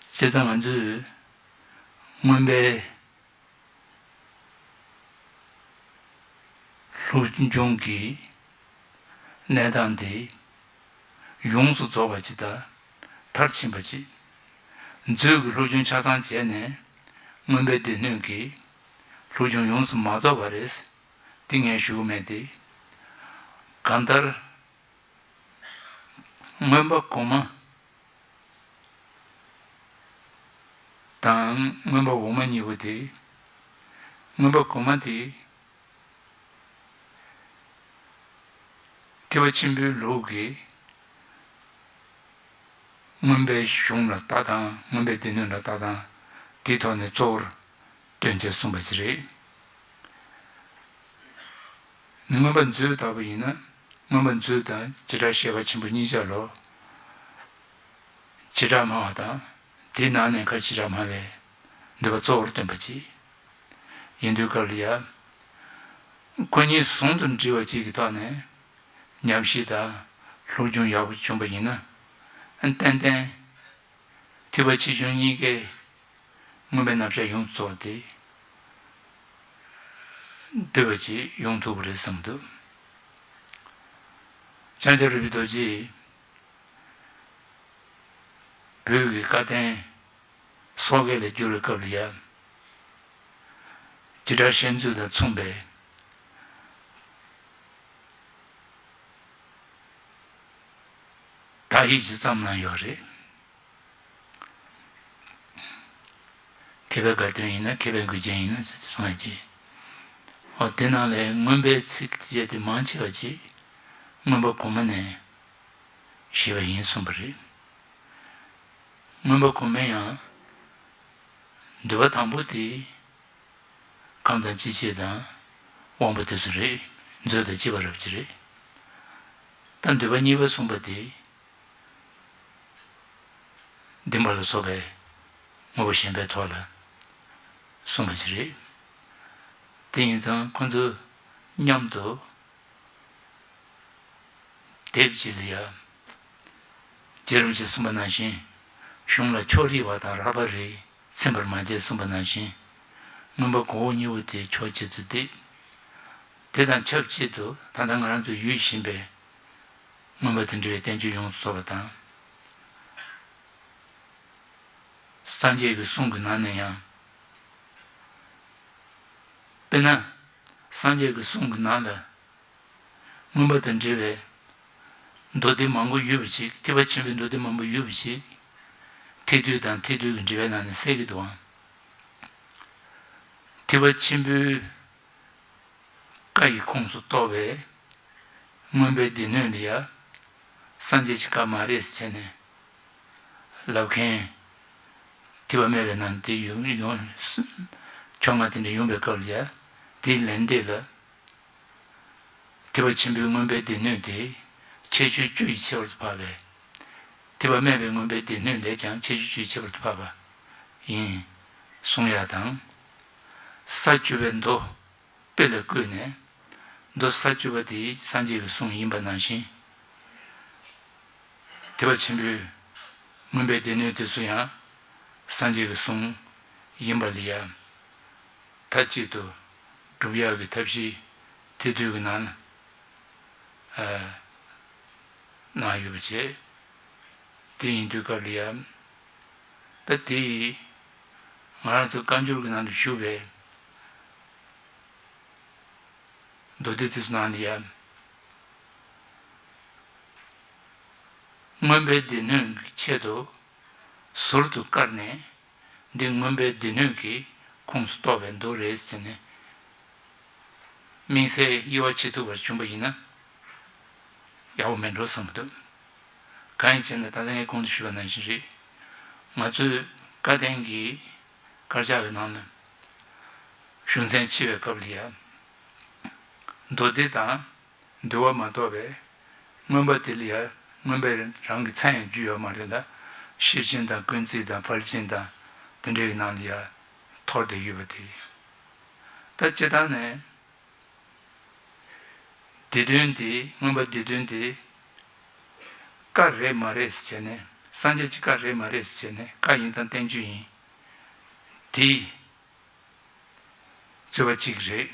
བྱས་ཙང་ང་ཚོས་མངོན་པའི་སློབ་སྦྱོང་གི་གནས་སྟངས་དེ་ཡོངས་སུ་རྫོགས་པ་ཅིག་དང་མཐར་ཕྱིན་པ་ཅིག་མཛོད་ཀྱི་སློབ་སྦྱོང་ཆ་ཚང་བྱས་ནས་མངོན་པའི་སྡེ་སྣོད་ཀྱི་སློབ་སྦྱོང་ཡོངས་སུ་མ་རྫོགས་པ་རེད། དེ་ངས་ཞུ་གི་མེད་དེ། གང་ལྟར། མངོན་པ་གོང་མ་དང་མངོན་པ་འོག་མ་གཉིས་པོ་དེ། མངོན་པ་གོང་མ་དེ། ཐེག་པ་ཆེན་པོའི་ལུགས་ཀྱི་མངོན་པའི་གཞུང་ལ་ལྟ་སྟངས། མངོན་པའི་སྡེ་སྣོད་ལ་ལྟ་སྟངས་དེའི་ཐོག་ནས་གཙོ་བོར་སྟོན་བྱས་གསུངས་པ་ཅིག་རེད། མངོན་པ་མཛོད་ལྟ་བུ་ཡིན་ན། མངོན་པ་མཛོད་དང་བྱེ་བྲག་བཤད་པ་ཆེན་པོ་གཉིས་ཆར་ལོ། བྱེ་བྲག་སྨྲ་བ་དང་། དེའི་ནང་ནས་ཁ་བྱེ་བྲག་སྨྲ་བའི་འདོད་པ་གཙོ་བོར་སྟོན་པ་ཅིག་ཡིན་དུས་སྐབས་ལ་ཡ། ཁོ་གཉིས་ཟུང་དུ་འབྲེལ་བ་ཅིག་གི་ཐོག་ནས་ཉམས་ཞིབ་དང་སློབ་སྦྱོང་ཡག་པོ་བྱུང་པ་ཡིན་ན། ཏན་ཏན་ཐེག་པ་ཆེ་ཆུང་གཉིས་ཀའི་མངོན་པའི་རྣམ་གཞག་ཡོངས་སུ་རྫོགས་ཏེ་འདོད་པ་ཅིག་ཡོང་ཐུབ་པ་རེད་བསམ་འདུག་བྱང་ཆུབ་རིག་པའི་རྡོ་རྗེས་བོད་ཀྱི་བཀའ་བསྟན་སོག་སྐད་ལ་བསྒྱུར་བའི་སྐབས་ལ་ཡ། བྱེ་བྲག་བཤད་མཛོད་དང་མཚུངས་པའི་དག་ཡིག་ཅིག་བརྩམས་གནང་ཡོད་རེད། མཁས་པའི་དགའ་སྟོན་ཡིན་ན། མཁས་པའི་མགུལ་རྒྱན་ཡིན་ན་གསུང་ཡ་ཅིག་འོ་དེ་ནང་ལས་མངོན་པའི་ཚིག་དེ་དེ་མང་ཆེ་བ་ཅིག་མངོན་པ་གོང་མ་ནས་བཤད་པ་ཡིན་གསུངས་པ་རེད། མངོན་པ་གོང་མའི་ཡང་འདོད་པ་དང་པོ་དེ་ཁམས་དང་ལྕི་བྱེད་དང་དབང་པོ་དེ་ཚོ་རེད། མཛོད་དང་བཅས་པ་རབ་ཅིག་རེད། ད་འདོད་པ་གཉིས་པ་གསུངས་པ་དེ་བདེན་པ་ལ་སོགས་པའི་དངོས་པོ་གཞན་པའི་ཐོག་ལ་གསུངས་པ་ཅིག་རེད། དེ་ཡིན་ཙང་ཁོ་ཚོ་མཉམ་དུ་སྡེབ་གཅིག་ལ་ཡ། རྗེ་རིན་པོ་ཆེས་གསུངས་པ་ནང་བཞིན། གཞུང་ལ་ཕྱོགས་རིས་པ་དང་རགས་པ་རེ་ཚིམ་པར་མ་བྱེད་གསུངས་པ་ནང་བཞིན། མངོན་པ་གོང་འོག་གཉིས་པོ་དེ་ཕྱོགས་གཅིག་ཏུ་བསྡེབས། དེ་དང་ཆབས་ཅིག་ཏུ་ད་ལྟ་ང་རང་ཚོ་ཡོད་བཞིན་པའི་མངོན་པ་དང་འབྲེལ་བའི་བསྟན་བཅོས་ཡོངས་སུ་རྫོགས་པ་དང་། སངས་རྒྱས་ཀྱི་གསུང་གི་ནང་ནས་ཡང་། དཔེར་ན། སངས་རྒྱས་ཀྱི་གསུང་གི་ནང་ལ། མངོན་པ་དང་འབྲེལ་བའི་མདོ་སྡེ་མང་པོ་ཡོད་པ་ཅིག་ཐེག་པ་ཆེན་པོའི་མདོ་སྡེ་མང་པོ་ཡོད་པ་ཅིག་ཐེག་བསྡུས་དང་ཐེག་བསྡུས་ཀྱི་འགྲེལ་པའི་ནང་ནས་གསལ་གྱི་འདུག་ཨང་། ཐེག་པ་ཆེན་པོའི་བཀའ་ཡི་ཁོངས་སུ་གཏོགས་པའི་མངོན་པའི་སྡེ་སྣོད་ལ་ཡ། སངས་རྒྱས་ཀྱི་བཀའ་མ་རེད་ཟེར་བྱས་ནས་ལབ་མཁན། ཐེག་པ་དམན་པའི་ནང་དེ་ཡོང་ཡོང་། ཕྱོགས་སྔ་དེ་འདྲ་ཡོང་པའི་སྐབས་ལ་ཡ། དེའི་ལན་འདེབས་ལ། ཐེག་པ་ཆེན་པོའི་མངོན་པའི་སྡེ་སྣོད་དེ་ཁྱད་ཆོས་བཅུ་ཡི་ཁྱད་པར་དུ་འཕགས་པས། ཐེག་པ་དམན་པའི་མངོན་པའི་སྡེ་སྣོད་ལས་ཀྱང་ཁྱད་ཆོས་བཅུ་ཡི་ཁྱད་པར་དུ་འཕགས་པ་ཡིན། གསུང་ཡག་དང་། ས་བཅུ་པའི་མདོ་དཔེ་ལ་བཀོད་ནས། མདོ་ས་བཅུ་པ་དེ་སངས་རྒྱས་ཀྱི་གསུང་ཡིན་པ་ནང་བཞིན། ཐེག་པ་ཆེན་པོའི་མངོན་པའི་སྡེ་སྣོད་དེ་ཚོ་ཡང་སངས་རྒྱས་ཀྱི་གསུང་ཡིན་པ་ལ་ཡང་མཐའ་གཅིག་ཏུ་སྒྲུབ་ཡག་གི་ཐབས་ཤེས་ཐེག་བསྡུས་ཀྱི་ནང་ན་གནང་ཡོད་པ་བྱས། དེ་ཡིན་དུས་སྐབས་ལ་ཡང་ད་དེ་ཡིས་ང་རང་ཚོ་བཀའ་འགྱུར་གྱི་ནང་དུ་བཞུགས་པའི་མདོ་སྡེ་ཚོའི་ནང་ལ་ཡང་། མངོན་པའི་སྡེ་སྣོད་ཀྱི་ཆེད་དུ་ཟུར་དུ་བཀར་ནས། འདི་མངོན་པའི་སྡེ་སྣོད་ཀྱི་ཁོངས་སུ་གཏོགས་པའི་མདོ་རེད་ཟེར་ནས། དམིགས་བསལ་དབྱེ་བ་ཕྱེ་ཐུབ་པར་བྱུང་པ་ཡིན་ན། ཡག་པོ་མེད་འགྲོ་བསམ་གྱི་འདུག་གང་ཡིན་ཟེར་ན་ད་ལྟ་ངས་གོང་དུ་ཞུས་པ་ནང་བཞིན་རེད། ང་ཚོའི་བཀའ་བསྟན་གྱི་དཀར་ཆག་གི་ནང་ན། གཞུང་ཚན་ཕྱེ་བའི་སྐབས་ལ་ཡང་། མདོ་སྡེ་དང་འདུལ་བ་མ་གཏོགས་པའི་མངོན་པ་དེ་ལ་ཡང་མངོན་པའི་རང་གི་མཚན་ཡང་རྒྱུ་ཡོད་མ་རེད་ལ། ཤེར་ཕྱིན་དང་ཀུན་བརྩིས་དང་ཕར་ཕྱིན་དང་དེ་འདྲའི་ནང་ལ་ཡང་འཐོར་བསྡད་ཡོད་པ་དེ། ད་སྤྱིར་བཏང་ནས་སྡེ་བདུན་དེ། མངོན་པ་སྡེ་བདུན་དེ་བཀའ་རེད་མ་རེད་ཟེར་བྱས་ནས། སངས་རྒྱས་ཀྱི་བཀའ་རེད་མ་རེད་ཟེར་བྱས་ནས། བཀའ་ཡིན་དང་བསྟན་བཅོས་ཡིན། དེ་རྩོད་པ་གཅིག་རེད།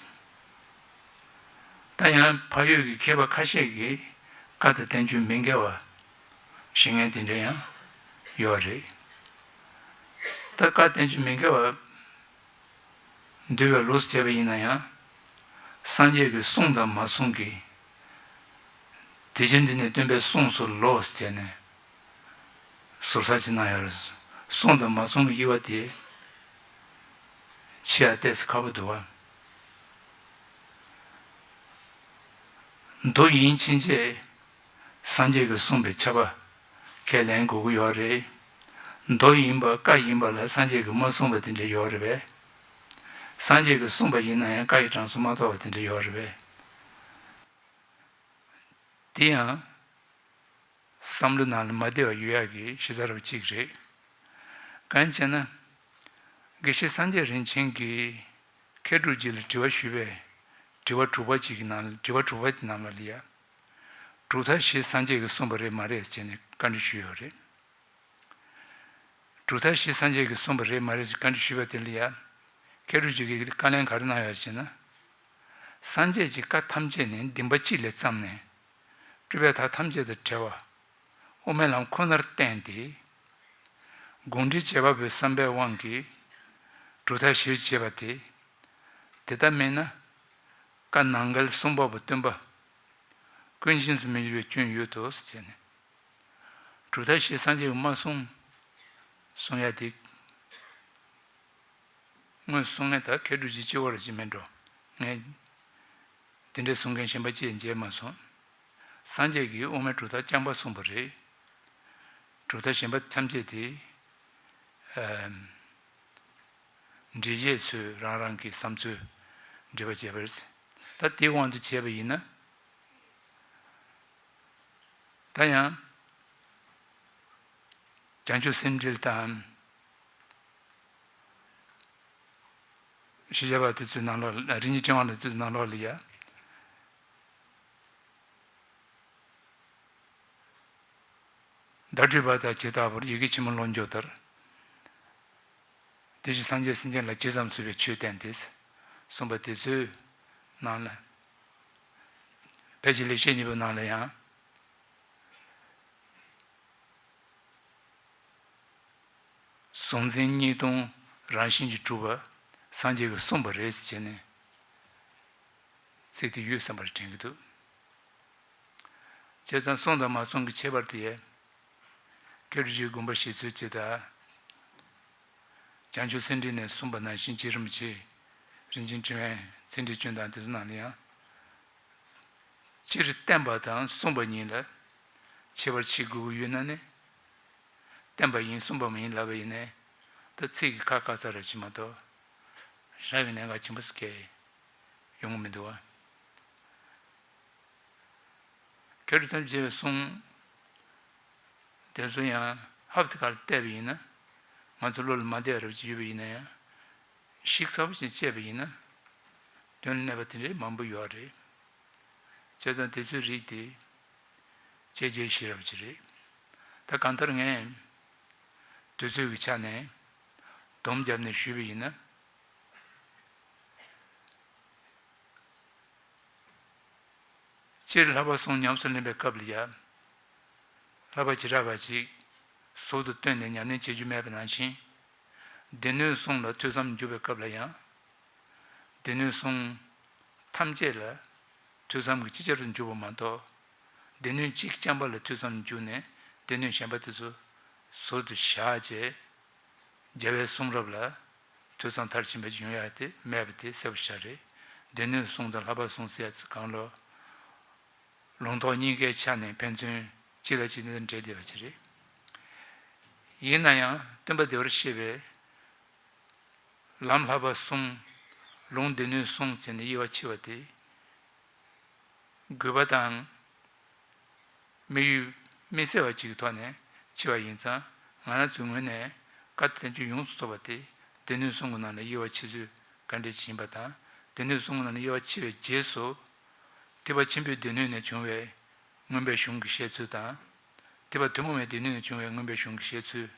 ད་ཡང་ཕ་ཡུལ་གྱི་མཁས་པ་ཁ་ཤས་ཀྱིས་བཀའ་དང་བསྟན་བཅོས་མི་འགལ་བ་བཞེད་མཁན་དེ་འདྲ་ཡང་ཡོད་རེད། ད་བཀའ་བསྟན་བཅོས་མི་འགལ་བ་འདུལ་བའི་ལུགས་སུ་བྱས་པ་ཡིན་ན་ཡང་། སངས་རྒྱས་ཀྱི་གསུང་དང་མ་གསུང་གི། དེ་བཞིན་འདི་ནས་སྟོན་པའི་གསུངས་སོ་ལོ་ཟེར་ནས་ཟུར་ཟ་ཅིག་གནང་ཡོད་རེད། གསུང་དང་མ་གསུང་གི་དབྱེ་བ་དེ་ཕྱེ་ཡ་ཏོག་ཙམ་ཁག་པོ་འདུག་བ། མདོ་ཡིན་ཕྱིན་ཆད་སངས་རྒྱས་ཀྱིས་གསུངས་པའི་ཁྱབ་པ་ཁས་ལེན་དགོས་ཀྱི་ཡོད་རེད། མདོ་ཡིན་པ་བཀའ་ཡིན་པ་ལ་སངས་རྒྱས་ཀྱིས་མ་གསུངས་པ་དེ་འདྲ་ཡོད་རེད་པས། སངས་རྒྱས་ཀྱིས་གསུངས་པ་ཡིན་ན་ཡང་བཀའ་ཡི་གྲངས་སུ་མ་གཏོགས་པ་དེ་འདྲ་ཡོད་རེད་པས། དེ་ཡང་། བསམ་བློ་ནང་ལ་མ་བདེ་བ་ཡོད་ཡག་གི་གཞི་རྩ་རུ་གཅིག་རེད། གང་ཡིན་ཟེར་ན། དགེ་བཤེས་སངས་རྒྱས་རིན་ཆེན་གྱིས་མཁས་གྲུབ་རྗེ་ལ་དྲི་བ་ཞུས་པས། དྲི་བ་དྲུག་པ་གཅིག་གི་ནང་ལ། དྲི་བ་དྲུག་པ་དེ་ནང་ལ་ལ་ཡ། གྲུབ་མཐའ་བཞི་སངས་རྒྱས་ཀྱིས་གསུངས་པ་རེད་མ་རེད་ཟེར་ནས་བཀའ་འདྲི་ཞུས་ཡོད་རེད། གྲུབ་མཐའ་བཞི་སངས་རྒྱས་ཀྱིས་གསུངས་པ་རེད་མ་རེད་ཟེར་བཀའ་འདྲི་ཞུས་པ་དེ་ལ་ཡ། མཁས་གྲུབ་རྗེ་གིས་བཀའ་ལན་ག་རེ་གནང་ཡོད་ཟེར་ན། སངས་རྒྱས་ཀྱི་བཀའ་ཐམས་ཅད་ནི་བདེན་པ་གཅིག་ལས་བརྩམས་ནས། སྤྲོས་པའི་མཐའ་ཐམས་ཅད་དང་བྲལ་བ། དབུ་མའི་ལམ་ཁོ་ནར་བརྟེན་ཏེ། དགོངས་འགྲེལ་བྱེད་པ་པོའི་བསམ་པའི་དབང་གིས་གྲུབ་མཐའ་བཞིར་བྱས་པ་སྟེ། དེ་ལྟ་མིན་ན། བཀའ་ནང་འགལ་གསུམ་པ་པོ་སྟོན་པ་ཀུན་མཁྱེན་སུ་མི་འགྱུར་བའི་སྐྱོན་ཡོད་དོ་ཟེར་ནས། གྲུབ་མཐའ་བཞི་སངས་རྒྱས་ཀྱིས་མ་གསུངས་གསུང་ཡ་དེ། ངོས་གསུང་མཁན་ད་མཁས་གྲུབ་རྗེ་གཅིག་པོ་རེད་ཅེས་མིན་འགྲོ། ངས་དེ་འདྲའི་གསུང་མཁན་གཞན་པ་ཅིག་མཇལ་མ་སོང་། སངས་རྒྱས་ཀྱིས་དབུ་མའི་གྲུབ་མཐའ་རྐྱང་པ་གསུངས་པ་རེད། གྲུབ་མཐའ་གཞན་པ་ཐམས་ཅད་དེ། ཨམ། འགྲེལ་བཤད་ཚོས་རང་རང་གི་བསམ་ཚུལ་འགྲེལ་པ་བྱས་པ་རེད། ད་དེའི་དབང་དུ་བྱས་པ་ཡིན་ན། ད་ཡང་། བྱང་ཆུབ་སེམས་འགྲེལ་དང་། ཤེས་བྱ་བ་དེ་ཚོའི་ནང་ལོགས་ལ་རིན་ཆེན་ཕྲེང་བ་ལ་དེ་ཚོའི་ནང་ལོགས་ལ་ཡ། བརྡ་སྤྲོད་པ་དང་ཇི་ལྟ་བུར་ཡི་གེ་ཆེན་མོ་ཀློང་རྒྱས་ལྟར། དེ་བཞིན་སངས་རྒྱས་སེམས་ཅན་ལ་ཇི་ཙམ་བཟོད་པའི་ཆོས་བསྟན་ཏེ། གསུངས་པ་དེ་ཚོའི་ནང་ལ། ཕལ་ཆེར་ལེགས་བཤད་སྙིང་པོའི་ནང་ལ་ཡང་། གཟུང་འཛིན་གཉིས་སྟོང་རང་བཞིན་གྱིས་གྲུབ་པ་སངས་རྒྱས་ཀྱིས་གསུངས་པ་རེད་ཟེར་ནས་ཚིག་དེ་ཡོད་བསམ་པར་དྲན་གྱི་འདུག་བྱས་ཙང་གསུང་དང་མ་གསུང་གི་ཁྱད་པར་དེ་ཡས། མཁས་གྲུབ་རྗེའི་དགོངས་པ་བཞེས་ཚུལ་སྤྱི་དང་། བྱང་ཆུབ་སེམས་འགྲེལ་ནས་གསུངས་པ་ནང་བཞིན་རྗེ་རིན་པོ་ཆེ་རིན་ཆེན་ཕྲེང་བའི་ཚིག་འགྲེལ་བསྐྱོན་སྟངས་དེ་ཚོ་ནང་ལ་ཡང་། སྤྱིར་བསྟན་པ་དང་གསུངས་པ་གཉིས་ལ་ཁྱད་པར་ཕྱེ་དགོས་ཀྱི་ཡོད་ན་ནི། བསྟན་པ་ཡིན་གསུངས་པ་མ་ཡིན་ལབ་པ་ཡིན་ནའི། ད་ཚིག་གི་ཁ་ཁ་ས་ར་ཅིག་མ་གཏོགས། རག་གི་གནད་འགག་ཆེན་པོ་ཟེར་མཁན་ཡོང་གི་མི་འདུག་བ། མཁས་གྲུབ་ཐམས་ཅད་པའི་གསུང་དེ་ཚོ་ཡང་ཧབ་ཏེ་ཁ་ལ་བལྟས་པ་ཡིན་ན། ང་ཚོ་བློ་ལ་མ་བསྡད་རབས་ཅིག་ཡོད་པ་ཡིན་ན་ཡང་། ཤིག་ཚ་པོ་ཞིག་བཅད་པ་ཡིན་ན། དོན་ལ་གནས་པ་དེ་འདྲའི་མང་པོ་ཡོད་རེད། བྱས་ཙང་དེ་ཚོའི་རིགས་དེ། དཔྱད་བརྗོད་ཤེས་རབ་ཅིག་རེད། ད་གང་ལྟར་ངས། དུས་ཚོད་ཀྱི་ཆ་ནས། སྡོམ་བརྒྱབ་ནས་ཞུས་པ་ཡིན་ན། སྤྱིར་བསླབ་པ་གསུམ་ཉམས་སུ་ལེན་པའི་སྐབས་ལ་ཡ། བསླབ་པ་བྱེ་བྲག་པ་ཅིག་ཟུར་དུ་བཏོན་ནས་ཉམས་ལེན་བྱེད་རྒྱུ་མེད་པ་ནང་བཞིན། སྡེ་སྣོད་གསུམ་ལ་ཐོས་བསམ་འཇུག་པའི་སྐབས་ལ་ཡང་། སྡེ་སྣོད་གསུམ་ཐམས་ཅད་ལ་ཐོས་བསམ་གྱིས་ཅིག་ཅར་དུ་འཇུག་པ་མ་གཏོགས། སྡེ་སྣོད་གཅིག་རྐྱང་པ་ལ་ཐོས་བསམ་འཇུག་ནས་སྡེ་སྣོད་གཞན་པ་དེ་ཚོ་ཟུར་དུ་བཞག་བྱས། རྒྱལ་བའི་གསུང་རབ་ལ་ཐོས་བསམ་མཐར་ཕྱིན་པ་ཅིག་ཡོང་ཡ་དེ་མེད་པ་དེ་གསལ་པོ་ཤར་རེད། སྡེ་སྣོད་གསུམ་དང་བསླབ་པ་གསུམ་ཟེར་ཡ་དེ་གང་ལོ། ལུང་རྟོགས་གཉིས་ཀའི་ཆ་ནས་ཕན་ཚུན་གཅིག་ལ་གཅིག་འབྲེལ་བསྡད་པ་ཅིག་རེད། ཡིན་ན་ཡང་སྟོན་པ་བདེ་བར་གཤེགས་པས་ལམ་བསླབ་པ་གསུམ། ལུང་སྡེ་སྣོད་གསུམ་ཟེར་ནས་དབྱེ་བ་ཕྱེ་བ་དེ། དགོས་པ་དང་། དམིགས་ཡུལ་དམིགས་བསལ་བ་ཅིག་གི་ཐོག་ནས་ཕྱེ་བ་ཡིན་ཙང་། ང་རང་ཚོའི་ངོས་ནས་བཀའ་བསྟན་བཅོས་ཡོངས་སུ་རྫོགས་པ་དེ་སྡེ་སྣོད་གསུམ་གྱི་ནང་ལ་དབྱེ་བ་ཕྱེ་ཚུལ་ག་འདྲ་ཅིག་ཡིན་པ་དང་། སྡེ་སྣོད་གསུམ་གྱི་ནང་ལ་དབྱེ་བ་ཕྱེ་བའི་རྗེས་སུ། ཐེག་པ་ཆེན་པོའི་སྡེ་སྣོད་ནས་བྱུང་བའི་མངོན་པའི་གཞུང་གི་བཤད་ཚུལ་དང་། ཐེག་པ་ཐུན་མོང་བའི་སྡེ་སྣོད་ནས་བྱུང་བའི་མངོན་པའི་གཞུང་གི་བཤད་ཚུལ།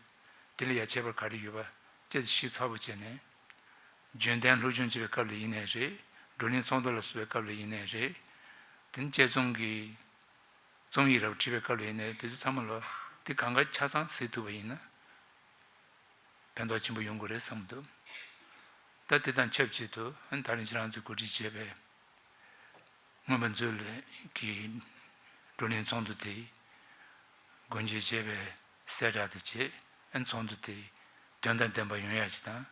དེ་ལ་ཡང་ཁྱད་པར་ག་རེ་ཡོད་པ་དཔྱད་ཞིབ་ཚགས་པོ་བྱས་ནས། བརྗོད་ལྡན་སློབ་སྦྱོང་བྱེད་པའི་སྐབས་ལ་ཡིན་ནའི་རེད། བགྲོ་གླེང་ཚོགས་འདུ་ལ་སོགས་པའི་སྐབས་ལ་ཡིན་ནའི་རེད། དེ་ནི་དཔྱད་རྩོམ་གྱི་རྩོམ་ཡིག་རབ་བྲིས་པའི་སྐབས་ལ་ཡིན་ནའི་རེད། དེ་ཚོ་ཚང་མ་ལ་དེ་གང་ག་ཆ་ཚང་གཟིགས་ཐུབ་པ་ཡིན་ན་ཕན་ཐོགས་ཆེན་པོ་ཡོང་གི་རེད་བསམ་གྱི་འདུག་ད་དེ་དང་ཆབས་ཅིག་ཏུ་ད་རིང་ཁྱེད་རང་ཚོས་གོ་སྒྲིག་བྱས་པའི་མངོན་པ་མཛོད་ཀྱི་བགྲོ་གླེང་ཚོགས་འདུ་དེ་སྒོ་འབྱེད་བྱས་པའི་གསལ་བསྒྲགས་དེ་བྱས། ཚོགས་འདུ་དེ་དོན་དང་ལྡན་པ་ཡོང་ཡག་ཅིག་དང་།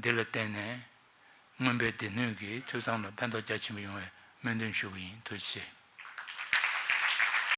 འདི་ལ་བརྟེན་ནས་མངོན་པའི་སྡེ་སྣོད་ཀྱི་ཐོས་བསམ་ལ་ཕན་ཐོགས་རྒྱ་ཆེན་པོ་ཡོང་བའི་སྨོན་འདུན་ཞུ་གི་ཡིན། ཐུགས་རྗེ་ཆེ།